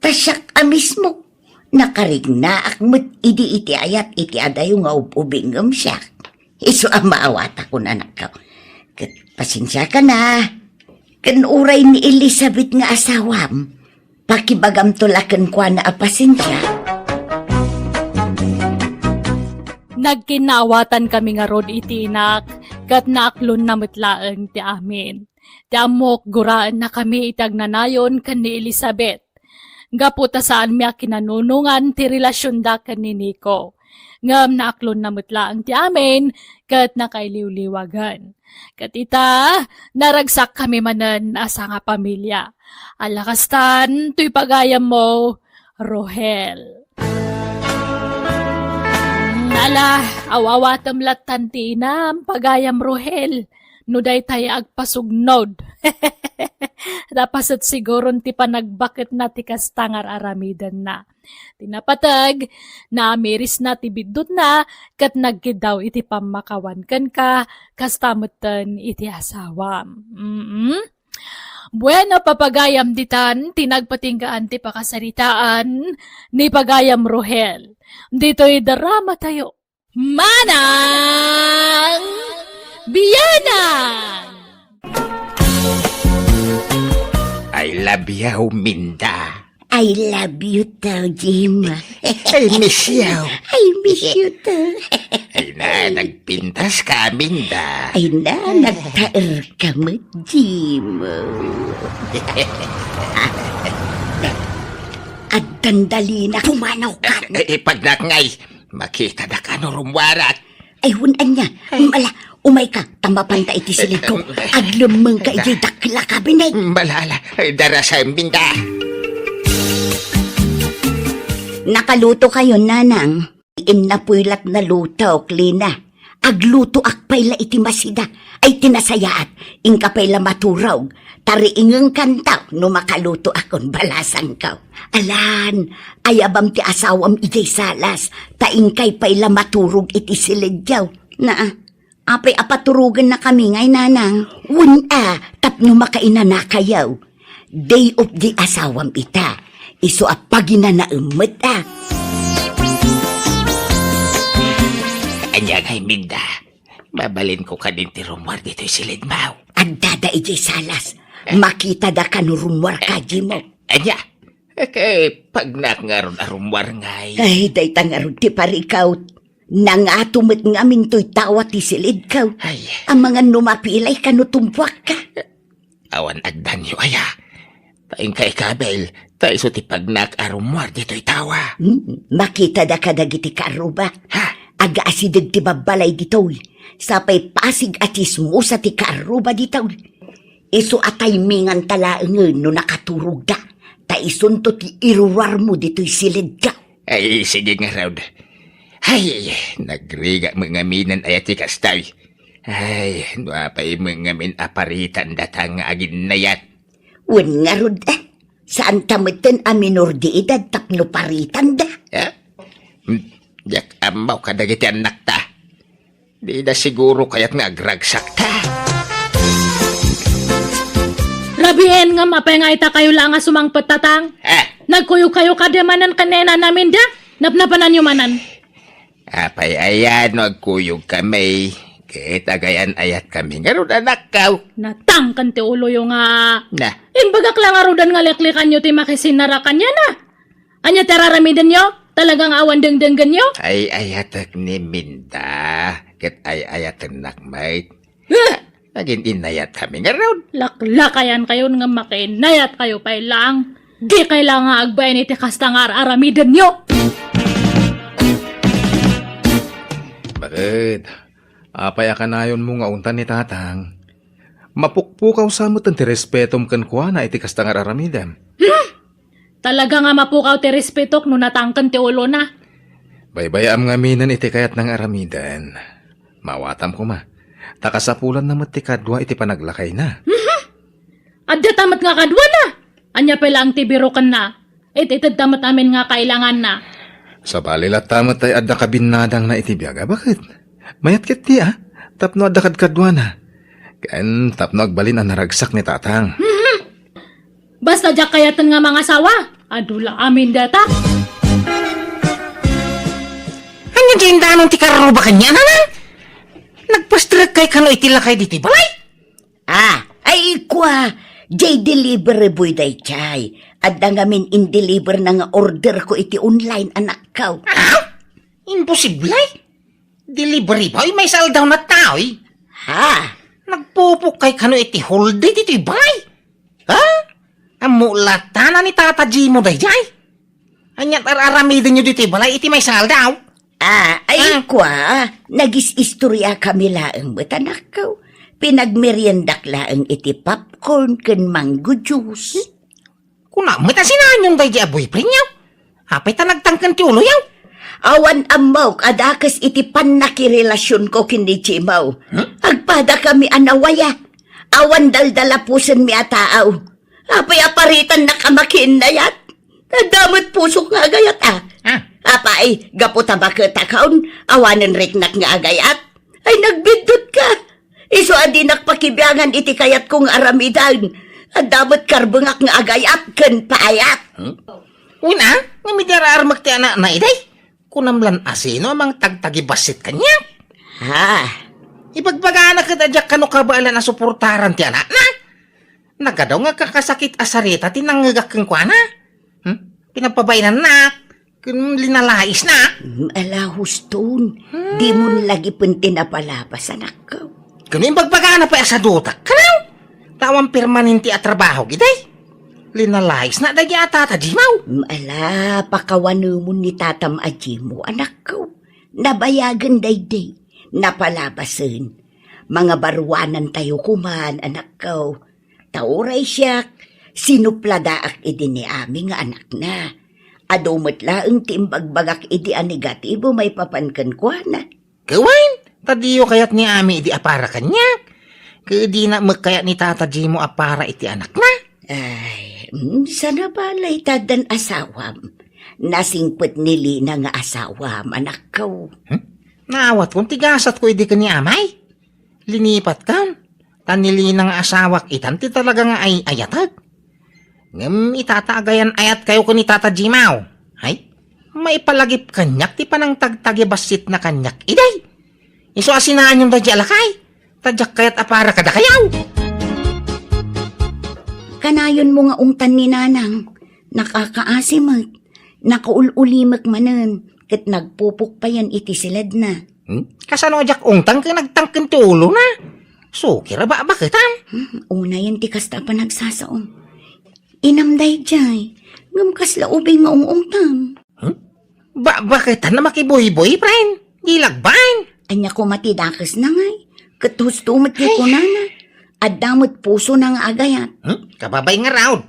Ta siak a mismo, nakarignaak met idi iti ayat iti adayo nga ub-ubing ngem siak. Isu a maawatakon, anakko. Ket pasensiakan a. Ken uray ni Elizabeth nga asawam, pakibagamto la kenkuana a pasensia. Nagkinnaawatan kami ngarud iti inak, ket naaklonna met laeng ti amin. Ti ammok, guraenna kami iti agnanayon ken ni Elizabeth. Gapu ta saanmi a kinanunongan ti relasionda ken ni Nico. Ngem naaklonna met laeng ti amin ket nakailiwliwagen. Ket ita, naragsakkami manen a sangapamilia. Ala kastan, toy pagayammo, Rohel. Ala, awawatem lattan ti inam, pagayam Rohel. No daytay agpasugnod. Napaset siguron ti panagbaketna ti kasta nga ar-aramidenna. Ti napateg, naamirisna ti biddutna ket nagkiddaw iti pammakawan kenka, kasta metten iti asawam. Mm. Bueno, papagayam ditan ti nagpatinggaan ti pakasaritaan ni pagayam Rohel. Ditoy drama tayo. Manang Bianang! I love you, Minda. I love you too, Jim. I miss you. I miss you too. Ay na, nagpintas ka, Minda. Ay na, nagtaer ka met, Jim. Addan dalina, pumanaw ka. Eh, eh, pagnak ngay. Makitadak a no rummuarak. Ay, wen ania. Ay. Ala, umayka, ta mapanta iti silidko. Aglemmengka idiay dakkel a kabinet. Ala, ala, ay, darasem, Minda. Nakalutokayon, nanang. Innapoy lattan a lutok, Lina. Aglutoak pay la iti masida. Ay, ti nasayaat, inka pay la maturog. Tariingengkanto no makalutoakon, balasangko. Alan, ayabam ti asawam idiay salas, ta inkay pay la maturog iti silidyo. Naa, apay a paturogennakami ngay, nanang? Wen a, tapno makainanakayo. Day off di asawam ita. Isu a paginanaem met a. Ania ngay, Minda? Mabalinko kadin ti rummuar ditoy silidmo. Addada idiay salas. Eh? Makitada ka no rummuarka, Jimo. Ania? Eh, kay pagnak ngarud a rummuar ngay. Ay, dayta ngarud ti parikaw. Nangato met ngamin toy tawa ti silidko. Ay. Amangan no mapilayka no tumpuakka. Awan agdanyo aya. Ta inka ikabil, ta isu ti pagnak a rummuar ditoy tawa. Hmm, makitada kadagiti kaarruba. Ha? Agaasideg ti babbalay ditoy. Sapay pasig a tsismosa ti kaarruba ditoy. Isu a timingan ta laengen no nakaturogda. Ta isunto ti iruruarmo ditoy silidda. Ay, sige ngarud. Ay, nagrigat met ngaminen aya ti kastoy. Ay, no apay met ngamin a paritan data nga aginnayat. Wen ngarud, eh, saanta metten a minor de edad tapno paritanda. Eh? Hmm, diak ammo kadagiti annakta. Dida siguro kayat nga agragsakta. Rabien ngem apay nga ita kayo la nga sumangpet, Tatang? Eh? Nagkuyog kayo kadi manen ken ni nanam, Inda? Napnapananyo manen. Apay aya no agkuyog kami, ket agayan-ayat kami ngarud, anakko. Natangken ti uloyo nga. Na. Imbagak la ngaruden nga liklikanyo ti makisinara kaniana. Ania ti araramidenyo? Talaga nga awan dengdenggenyo? Ay-ayatek ni Minda, ket ay-ayatennak met. Huh! Nagin-inayat kami ngarud. Laklakayan kayon nga makiinayat kayo pay lang. Di kay la nga agbain iti kasta nga ar-aramidenyo. Bakit? Apay a kanayonmo nga untan ni Tatang? Mapukpukaw sa met ti respetom kenkuana iti kasta nga ar-aramidem. Hmm? Talaga nga mapukaw ti respetok no natangken ti ulona. Baybayaam ngaminen iti kayatna nga aramiden. Maawatam koma, ta kasapulanna met ti kadua iti panaglakayna. Mhm. Adda ta met nga kaduana. Ania pay laeng ti birokenna? It-itedta met amin nga kailanganna. Sabali latta met tay adda kabinnadangna iti biag a baket. Mayat ketdi a, tapno adda kadkaduana. Ken tapno agbalin a naragsak ni Tatang. Mhm. Basta diak kayaten nga mangasawa, adu la amin data. Ania diay indanon ti karruba kaniana, Nang? Nagpastrek kay kano iti lakay ditoy balay? Ah, ay kua, diay delivery boy daydiay. Adda ngamin in-deliver na nga order ko iti online, anakko. Ah? Imposible? Delivery boy, maysa aldaw na taoy. Ha? Nagpupok kay kano iti whole day ditoy balay? Ha? Ammo latta na ni Tata Jimo daydiay? Aniat ar-aramidenyo ditoy balay iti maysa aldaw? Ah, ay, ah, kua, nagis-istorya kami laeng met, anakko. Pinagmeriendak laeng iti popcorn ken mango juice. Kuna met a sinanyon daydi a boyfriendyo? Apay ta nagtangken ti uloyo? Awan ammok a dakes iti pannakirelasionko ken ni Jimo. Hmm? Agpada kami a nawaya. Awan daldalapusenmi a taaw. Apay a paritannak a makiinnayat? Adda met pusok nga agayat, a. Ah. Apay, gapu ta baketakon, awanen riknak nga agayat? Ay, nagbiddutka. Isu a dinak pakibiangan iti kayatko nga aramiden. Adda met karbengak nga agayat ken paayat. Hmm? Wen a, ngem idi ar-armek ti anakna idi? Kunam lan a sino a mangtagtagibassit kaniak? Ha? Ibagbagana ket a diak kano kabaelan a suportaran ti anakna. Nagadaw nga kakasakit a sarita ti nangngegak kenkuana. Hmm? Pinapabainannak ken linalaisnak. Mm, ala, huston. Hmm. Dimon lagipen ti napalabas, anakko. Ken ibagbagana pay a sadutak kano. Ta awan permanente a trabaho, idi. Linalaisna daydi a Tata Jimo. Mm, ala, pakawanemon ni tatam a Jimo, anakko. Nabayagen daydi. Napalabasen. Mangabaruanantayo koman, anakko. Ta uray siak, sinupladaak idi ni Ami nga anakna. Adu met laeng ti imbagbagak idi a negatibo maipapan kenkuana. Ket wen, ta diyo kayat ni Ami idi a para kaniak. Ket dina met kayat ni Tata Jimo a para iti anakna. Ay, mm, sana balay ta addan asawam. Nasingpet ni Lina nga asawam, anakko. Hmm? Naawatkon ti gasatko idi ken ni Amay. Linipatkan, ta ni Lina nga asawak itan ti talaga nga ay-ayatek. Ngem ita ta agayan-ayatkayo ken ni Tata Jimaw, ay, maipalagip kaniak ti panangtagtagibassitna kaniak idi. Isu a sinanyon daydi a lakay, ta diak kayat a para kadakayo. Kanayonmo nga ungtan ni Nanang, nakakaasi met, nakaul-ulimek manen, ket nagpupukpayan iti siledna. Hmm? Kasano a diak ungtan ken nagtangken ti ulona? Sukir a bakbaketan. Hmm, unayen ti kasta a panagsasaom. Inam daydiay, ngem kasla ubing nga ung-ungtam. Hmm? Bakbaketan a makibuybuy, friend. Di lagbaen. Ania koma ti dakesna ngay? Ket husto met ti kunana. Adda met pusona nga agayat. Hmm? Kababay ngarud.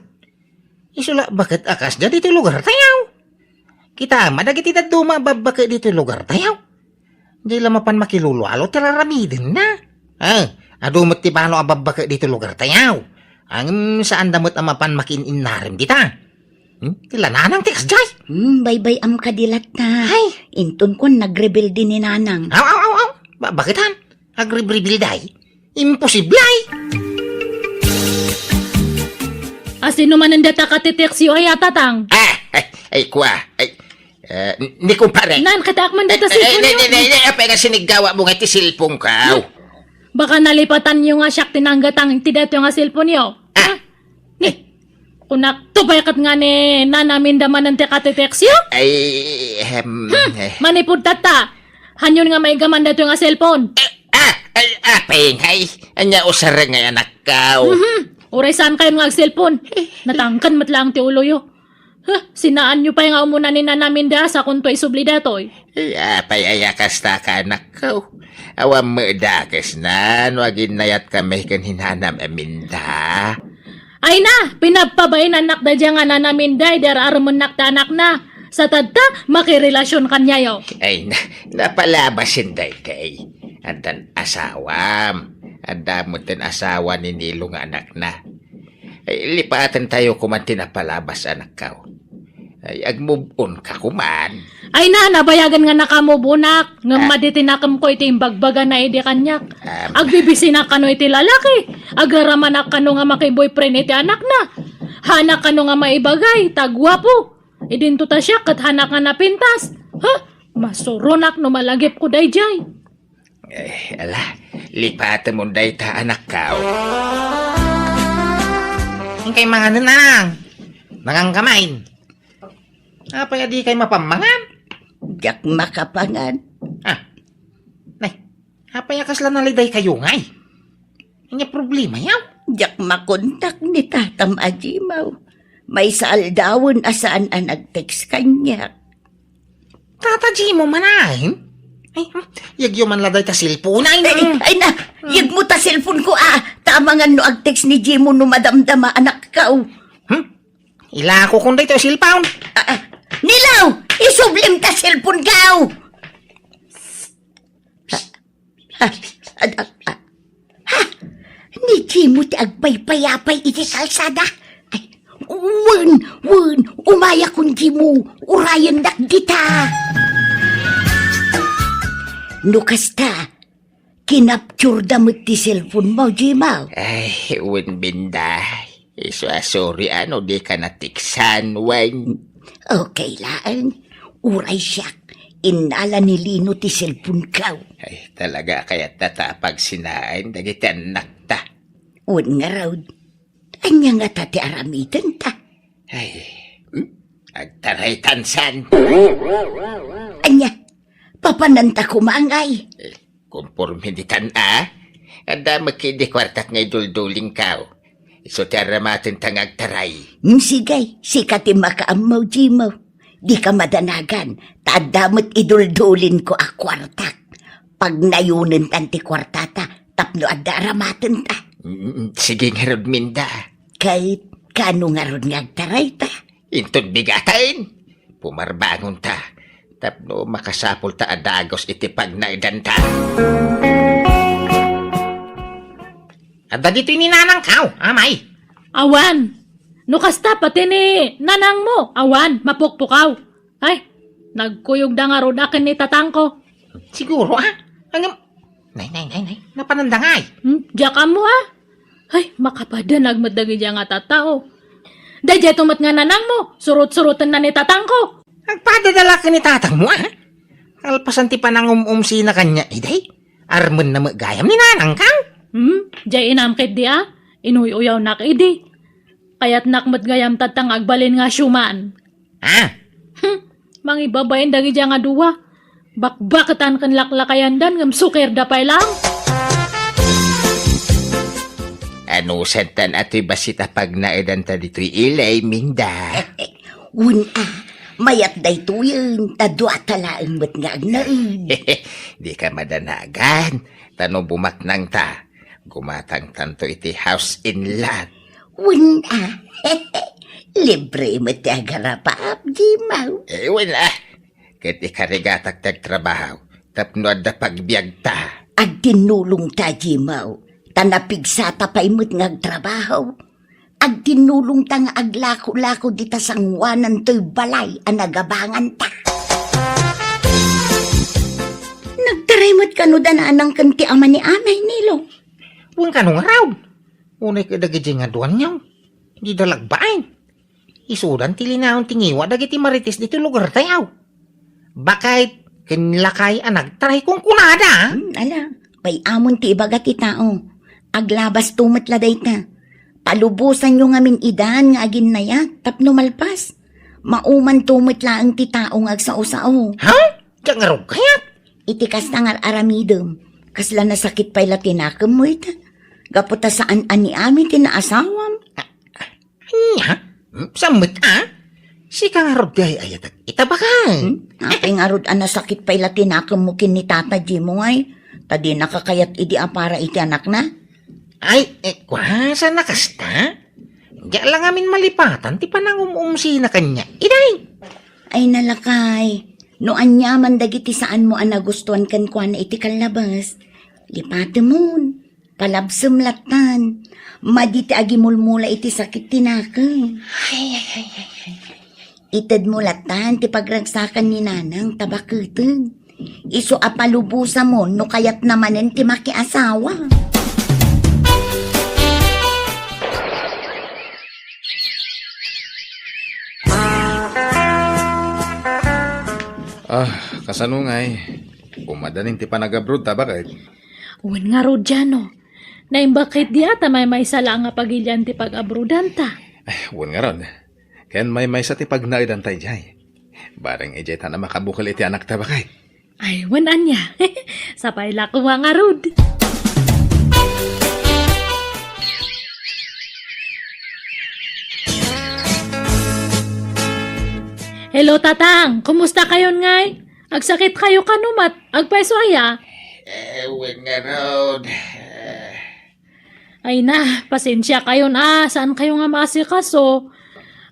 Isu la baket a kasdiay ditoy lugartayo. Kitam a dagiti dadduma a babbake ditoy lugartayo. Di la mapan makilulualo ti raramidenna. Eh, adu met ti balo a babbake ditoy lugartayo. Ngem saanda met a mapan makiin-innarem dita. Hmm? Ti la nanang ti kasdiay. Hmm, baybay-am kadi latta. Ay. Inton kuan nagrebelde ni nanang. Aw, aw, aw, aw. Ba, bakit han? Agrebrebelde ay? Imposible ay. Asino manen data katiteksyo ay a tatang? Ah, ay, ay, kua. Ay, eh, ni kumpare. Nan, katak man data Eh, eh, cellphone ni, yo. ni, ni, ni, apay nga siniggawa mo nga ti cellphone ka? Baka nalipatanyo nga siak ti nanggatang ti daytoy nga cellphone yo. Ah. Ha? Ni, kunak, tupay ket nga ni Nana Minda manen ti katiteksyo? Ay, ehem, Hmm, eh. Manipud tatta. Hanyon nga maigaman daytoy nga cellphone. Eh, ah, ay, apay ngay. Anya usareng ngay anakkaw. Mhm. Uray saan kayon nga ag-cellphone. Natangken met laeng ti uloyo. Huh, sinaanyo pay nga umuna ni Nana Minda sakonto isubli daytoy. Eh, apay aya kasta ka, anakko? Awan met dakesna no aginnayat kami ken ni Nana Minda. Ay na, pinappabainannak daydiay nga Nana Minda idi ar-aremennak ti anakna. Sa tatta, makirelasion kaniayo. Ay na, napalabasen daydiay. Addan asawam. Adda met ti asawa ni Nilo nga anakna. Ay, lipatentayo koman ti napalabas, anakkaw. Ay, ag-move on ka koman. Ay na, nabayagen nga naka-move on-ak, ngem Ah. madi ti nakemko iti imbagbagana idi kaniak. Ah. Agbibisinak kano iti lalaki, agaramanak kano nga maki-boyfriend iti anakna. Hanak kano nga maibagay, ta guapo. Idinto ta siak ket hanak nga napintas. Ha? Masuronak no malagipko daydiay. Eh, ala, lipatemon dayta, anakkaw. Inkay manganen, nanang. Mangan ka main. Apay a dikay mapammangan? Diak makapangan. Ah. Nay, apay a kasla naliday kayo ngay? Anya problema yaw? Diak makontak ni tatam a Jimaw. Maysa aldawen a saan a nag-text kaniak. Tata Jimo manen? Ay, hmm, yegyo man la dayta cellphone ay, Ay, ay na, yegmo ta cellphone ko, ah. Ta amangan no ag-text ni Jimo no madamdama, anakkaw. Hmm? Ilako kon dayta cellphone. Ah, ah. Nilaw, isublim ta cellphone kaw. Ha? Ad-, ad-, a-, ha? Ni Jimo ti agpaypayapay iti kalsada? Ay, wen, wen, umayakon Jimo, urayennak dita. No kasta, kinapturda met ti cellphone mo, Jimo. Ay, wen, Binday. Isu a sorry a no dika natiksan, wen. Okay laeng. Uray siak, innala ni Lino ti cellphone ko. Ay, talaga kayat ta ta pagsinaen dagiti annakta. Wen ngarud, ania ngata ti aramidenta? Ay, hmm? Agtaraytan san. Ania, papananta koma ngay? Eh, Konforme ditan a, adda met idi kuartak nga iduldulingkaw. Isu ti aramatenta nga agtaray. Hmm, sige, sika ti makaammo, Jimo. Dika madanagan, ta adda met iduldulinko a kuartak. Pagnayonentan ti kuartata, tapno adda aramatenta. Mm, sige ngarud, Minda. Ket, kano ngarud nga agtarayta? Inton bigaten, pumarbangonta, tapno makasapulta a dagus iti pagnaedanta. Adda ditoy ni nanangkaw, amay? Awan. No kasta, pati ni nanangmo, awan, mapukpukaw. Ay, nagkuyogda ngarud a ken ni tatangko. Siguro, ah? Ngem, nay, nay, nay, nay, napananda ngay. Hmm, diak ammo, ah. Ay, makapadanag met dagiti nga tattao. Daydiay to met nga nanangmo, surot-surotenna ni tatangko. Agpadada la ken ni tatangmo, ah? Kalpasan ti panangum-umsina kaniak, idi. Armenna met gayam ni nanangkaw. Hmm, diay inam ketdi, ah. Inuy-uyawnak idi. Kayatnak met gayam tatta nga agbalin nga siuman. Ah? Hmm, mangibabain dagiti nga dua. Bakbaketan ken laklakayandan ngem sukerda pay lang. Anusantan a toy bassit a pagnaedanta ditoy ilay, Minda? Wen a, mayat daytoyen, ta duata laeng met nga agnaed. Dika madanagan, ta no bumaknangta, gumatangtanto iti house in lot. Wen a, libre met ti agarapap, Jimaw. Eh, wen a, ket ikarigatak ti agtrabaho, tapno adda pagbiagta. Agtinnulongta, Jimaw, ta napigsata pay met nga agtrabaho. agtinnulongta nga aglako-lako dita sangoanan toy balay a nagabanganta. Nagtaray met kano da Nanang ken ti ama ni Amay, Nilo? Wen kano ngarud? Unay kadagiti nga duanyo, dida lagbaen. Isudan ti linaon ti ngiwa dagiti Marites ditoy lugartayo. Baket ken lakay a nagtaray kunkunada. Hmm, ala, pay-amon ti ibaga ti tao. Aglabasto met la dayta. Palubosanyo ngamin idan nga aginnayat tapno malpas. Maumanto met laeng ti tao nga agsao-sao. Ha? Diak ngarud kayat? Iti kasta nga ar-aramidem, kasla nasakit pay la ti nakemmo ita. Gapu ta saan a ni Ami ti naasawam. Ania? Hmm, saan met a? Sika ngarud ti ay-ayatek ita, baket? Hmm? Apay ngarud a nasakit pay la ti nakemmo ken ni Tata Jimo, ay? Ta dinaka kayat idi a para iti anakna? Ay, eh, kua, saan a kasta? Diak la ngamin malipatan ti panangum-umsina kaniak, iday. Ay, nalakay, no aniaman dagiti saanmo a nagustuan kenkuana iti kallabas, lipatemon. Palabsem lattan. Madi ti agimulmula iti sakit ti nakem. Ay, ay, ay, ay, ay, ay. Itedmo lattan ti pagragsakan ni Nanang ta baketen. Isu a palubosamon no kayatna manen ti makiasawa. Ah, kasano ngay? Umadanin ti panagabroad ta, baket? Wen ngarud, Jano. Naimbag ket di ata maymaysa la nga pagilian ti pag-abroadanta. Ay, wen ngarud. Ken maymaysa ti pagnaedanta idiay. Bareng idiay ta na makabukel iti anakta, baket. Ay, wen ania. Sapay la koma ngarud. Hello, Tatang. Kumusta kayon ngay? Agsakit kayo kano met? Agpayso aya? Eh, wen ngarud. Eh. Ay na, pasensia kayon a, saan kayo nga maasikaso?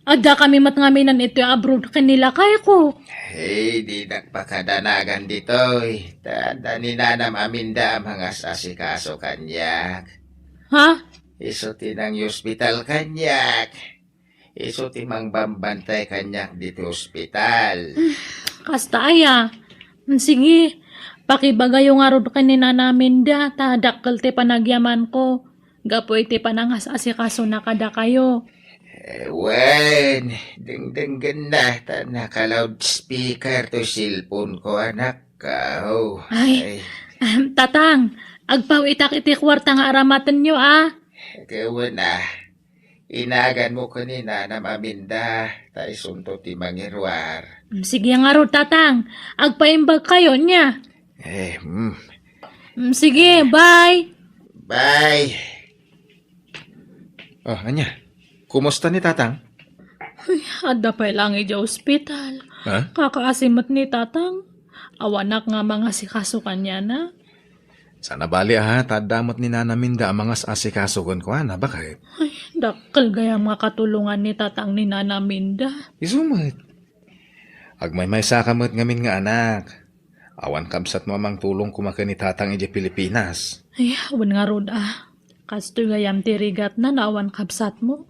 Adda kami met ngamin iti abroad ken ni lakayko. Hey, dinak pakadanagan ditoy. Ta adda ni Nanam Aminda a mangas-asikaso kaniak. Ha? Isu ti nangiospital kaniak. Isu ti mangbambantay kaniak ditoy ospital. Kasta aya. Sige, pakibagayo ngarud ken ni Nana Aminda, ta dakkel ti panagyamanko gapu iti panangas-asikasona kadakayo. Eh, wen, dengdenggenna ta naka-loudspeaker toy cellphone ko, anakko. Ay, ay. Ahem, Tatang, agpaw-itak iti kuarta nga aramatenyo, a. Ket wen, a. Inaganmo ken ni Nanam Aminda, ta isunto ti mangiruar. Mm, sige ngarud, Tatang. Agpaimbag kayo, nia? Eh, mm. Mm, sige, bye. Bye. Oh, ania? Kumusta ni Tatang? Ay, adda pay lang idiay ospital. Ha? Kakaasi met ni Tatang. Awanak nga mangasikaso kaniana. Saan a bali a, ta adda met ni Nana Minda a mangas-asikaso kenkuana, baket? Ay, dakkel gayam nga katulongan ni Tatang ni Nana Minda. Isu met. Agmaymaysaka met ngamin nga anak. Awan kabsatmo a mangtulong koma ken ni Tatang idiay Pilipinas. Ay, wen ngarud a. Kastoy gayam ti rigatna no awan kabsatmo.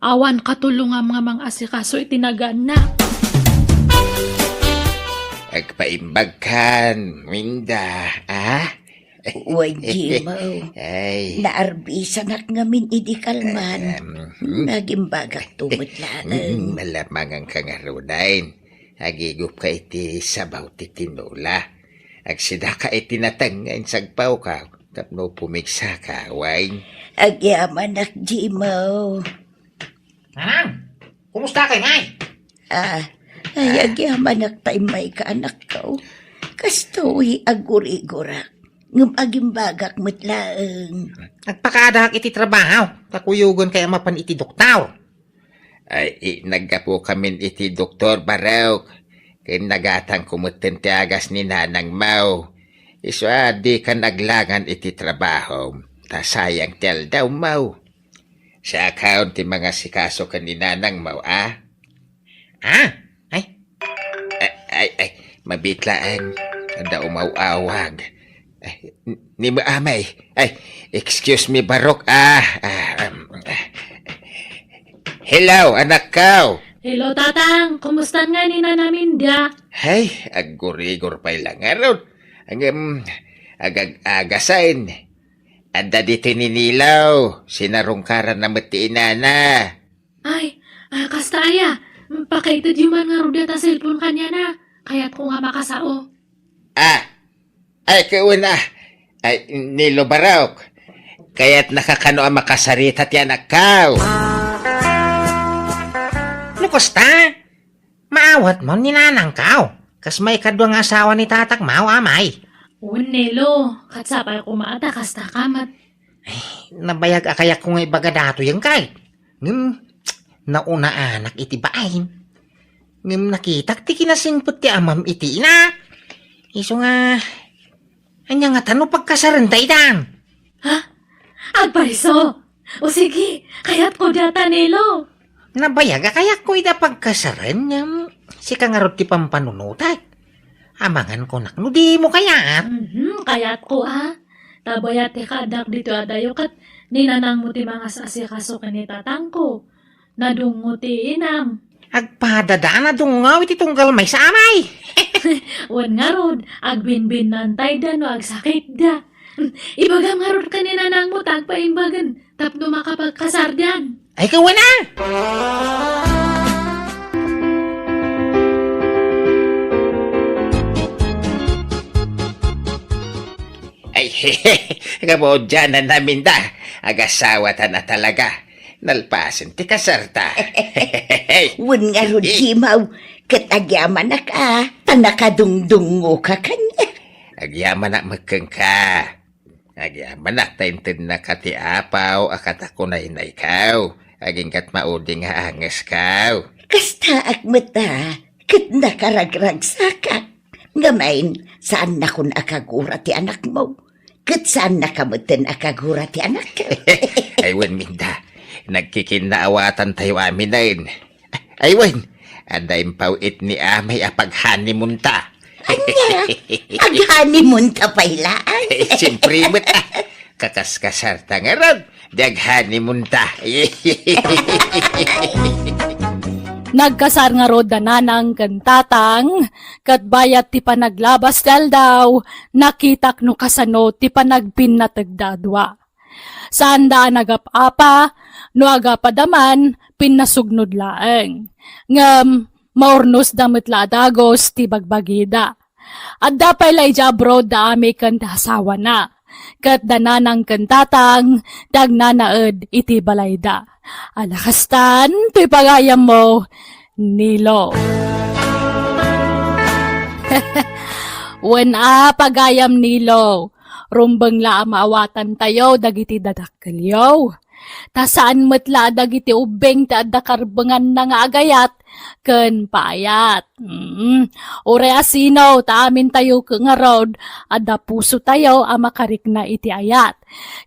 Awan katulongam nga mangasikaso iti nagaanna. Agpaimbagkan, Minda, a? Wen, Jimo. Ay. Naarbisanak ngamin idi kalman. Em, hmm. Nagimbagakto met laeng. Hmm, malamangan ka ngaruden. Agigupka iti sabaw ti tinola. Agsidaka iti nateng nga insagpawka tapno pumigsaka, wen? Agyamanak, Jimo. Nanang, kumusta kay, nay? A, ay, agyamanak ta immayka, anakko. Kastoy, aggurigurak. Ngem agimbagak met laeng. Agpakaadak iti trabaho, ta kuyogen kay a mapan iti doktor. Ay, i-, naggapukamin iti doktor, barok. Ken nagatangko metten ti agas ni nanangmo. Isu a dika aglangan iti trabahom, ta sayang ti aldawmo. Siakon ti mangasikaso ken ni nanangmo, a? A? Ay. Ay, ay, ay, mabiit laeng. Adda umaw-awag. Ay, n-, ni Amay. Ay, excuse me, barok, a. A, um, a. Hello, anakkaw. Hello, Tatang. Kumustan nga ni Nana Minda? Hay, aggurigor pay la ngarud. Ngem, agag-agasen. Adda ditoy ni Nilo, sinarungkaranna met ti inana. Ay, ah, kasta aya, pakaitedyo man ngarud dayta cellphone kaniana, kayatko nga makasao. Ah, ay, kauna. Ay, Nilo Barok, kayatnaka kano a makasarita ti anakkaw? No kasta, maawatmo ni nanangkaw. Kas maikadua nga asawa ni tatakmo, amay. Wen, Nilo, ket sapay koma a ta kasta ka met. Ay, nabayag a kayatko nga ibaga datoyen kay. Ngem, naunaanak iti bain. Ngem nakitak ti kinasingpet ti amam iti ina. Isu nga, ania ngata no pagkasarenta itan? Ha? Agpayso? O sige, kayatko dayta, Nilo. Nabayag a kayatko ida pagkasaren, ngem sika ngarud ti pampanunotak. Amangan kunak no dimo kayat. Mhm, kayatko a. Ta bayat ti kaaddak ditoy adayo ket ni nanangmo ti mangas-asikaso ken ni tatangko. Nadungngo ti inam. Agpadada a nadungngo iti tunggal maysa, amay. Wen ngarud, agbinbinnantayda no agsakitda. Ibagam ngarud ken ni nanangmo ta agpaimbagen tapno makapagkasardan. Ay, kawana! Ay, kabudianan namin da. Agasawatan a talaga. Nalpasen ti kasarta. Wen ngarud, Gimaw, ket agyamanak a, ta nakadungdungngoka kaniak. Agyamanak met kenka. Agyamanak ta intednaka ti apaw a katakunaynaykaw. Agingga't maudi nga angeskaw. Kastaak met a, ket nakaragragsakak. Ngamin, saannakon a kagura ti anakmo. Ket saannaka metten a kagura ti anakko. Ay, wen, Minda. Nagkikinnaawatantayo aminen. Ay, wen, adda impaw-it ni amay a pag-honeymoonta. Ania? Ag-honeymoonta pay laeng? Eh, siyempre met, ah. Kakaskasarta ngarud, di ag-honeymoonta. Nagkasar ngarud da nanang ken tatang, ket bayat ti panaglabas ti aldaw, nakitak no kasano ti panagpinnategda a dua. Saanda a nagap-apa, no agapada man, pinnasugnod laeng. Ngem, maurnosda met la a dagus ti bagbagida. Adda pay la idiay abroad da Ami ken ti asawana, ket da nanang ken tatang ti agnanaed iti balayda. Ala kastan, toy pagayammo, Nilo. Wen a, pagayam Nilo, rumbeng la a maawatantayo dagiti dadakkelyo. Ta saan met la a dagiti ubbing ti adda karbenganna nga agayat ken paayat. Mm. Uray a sino, ta amintayo ngarud, adda pusotayo a makarikna iti ayat.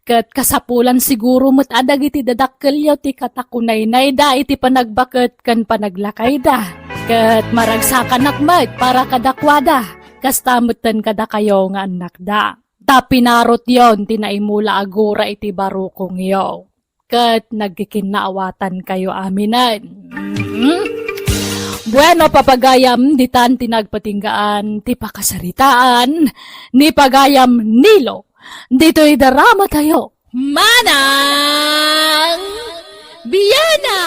Ket kasapulan siguro met a dagiti dadakkelyo ti katakunaynayda iti panagbaket ken panaglakayda. Ket maragsakanak met para kadakuada, kasta metten kadakayo nga annakda. Ta pinarutyon ti naimula a gura iti barukongyo. Ket nagkikinnaawatankayo aminen. Mm. Bueno, papagayam, ditan ti nagpatinggaan ti pakasaritaan ni pagayam Nilo. Ditoy daramatayo. Manang Biana!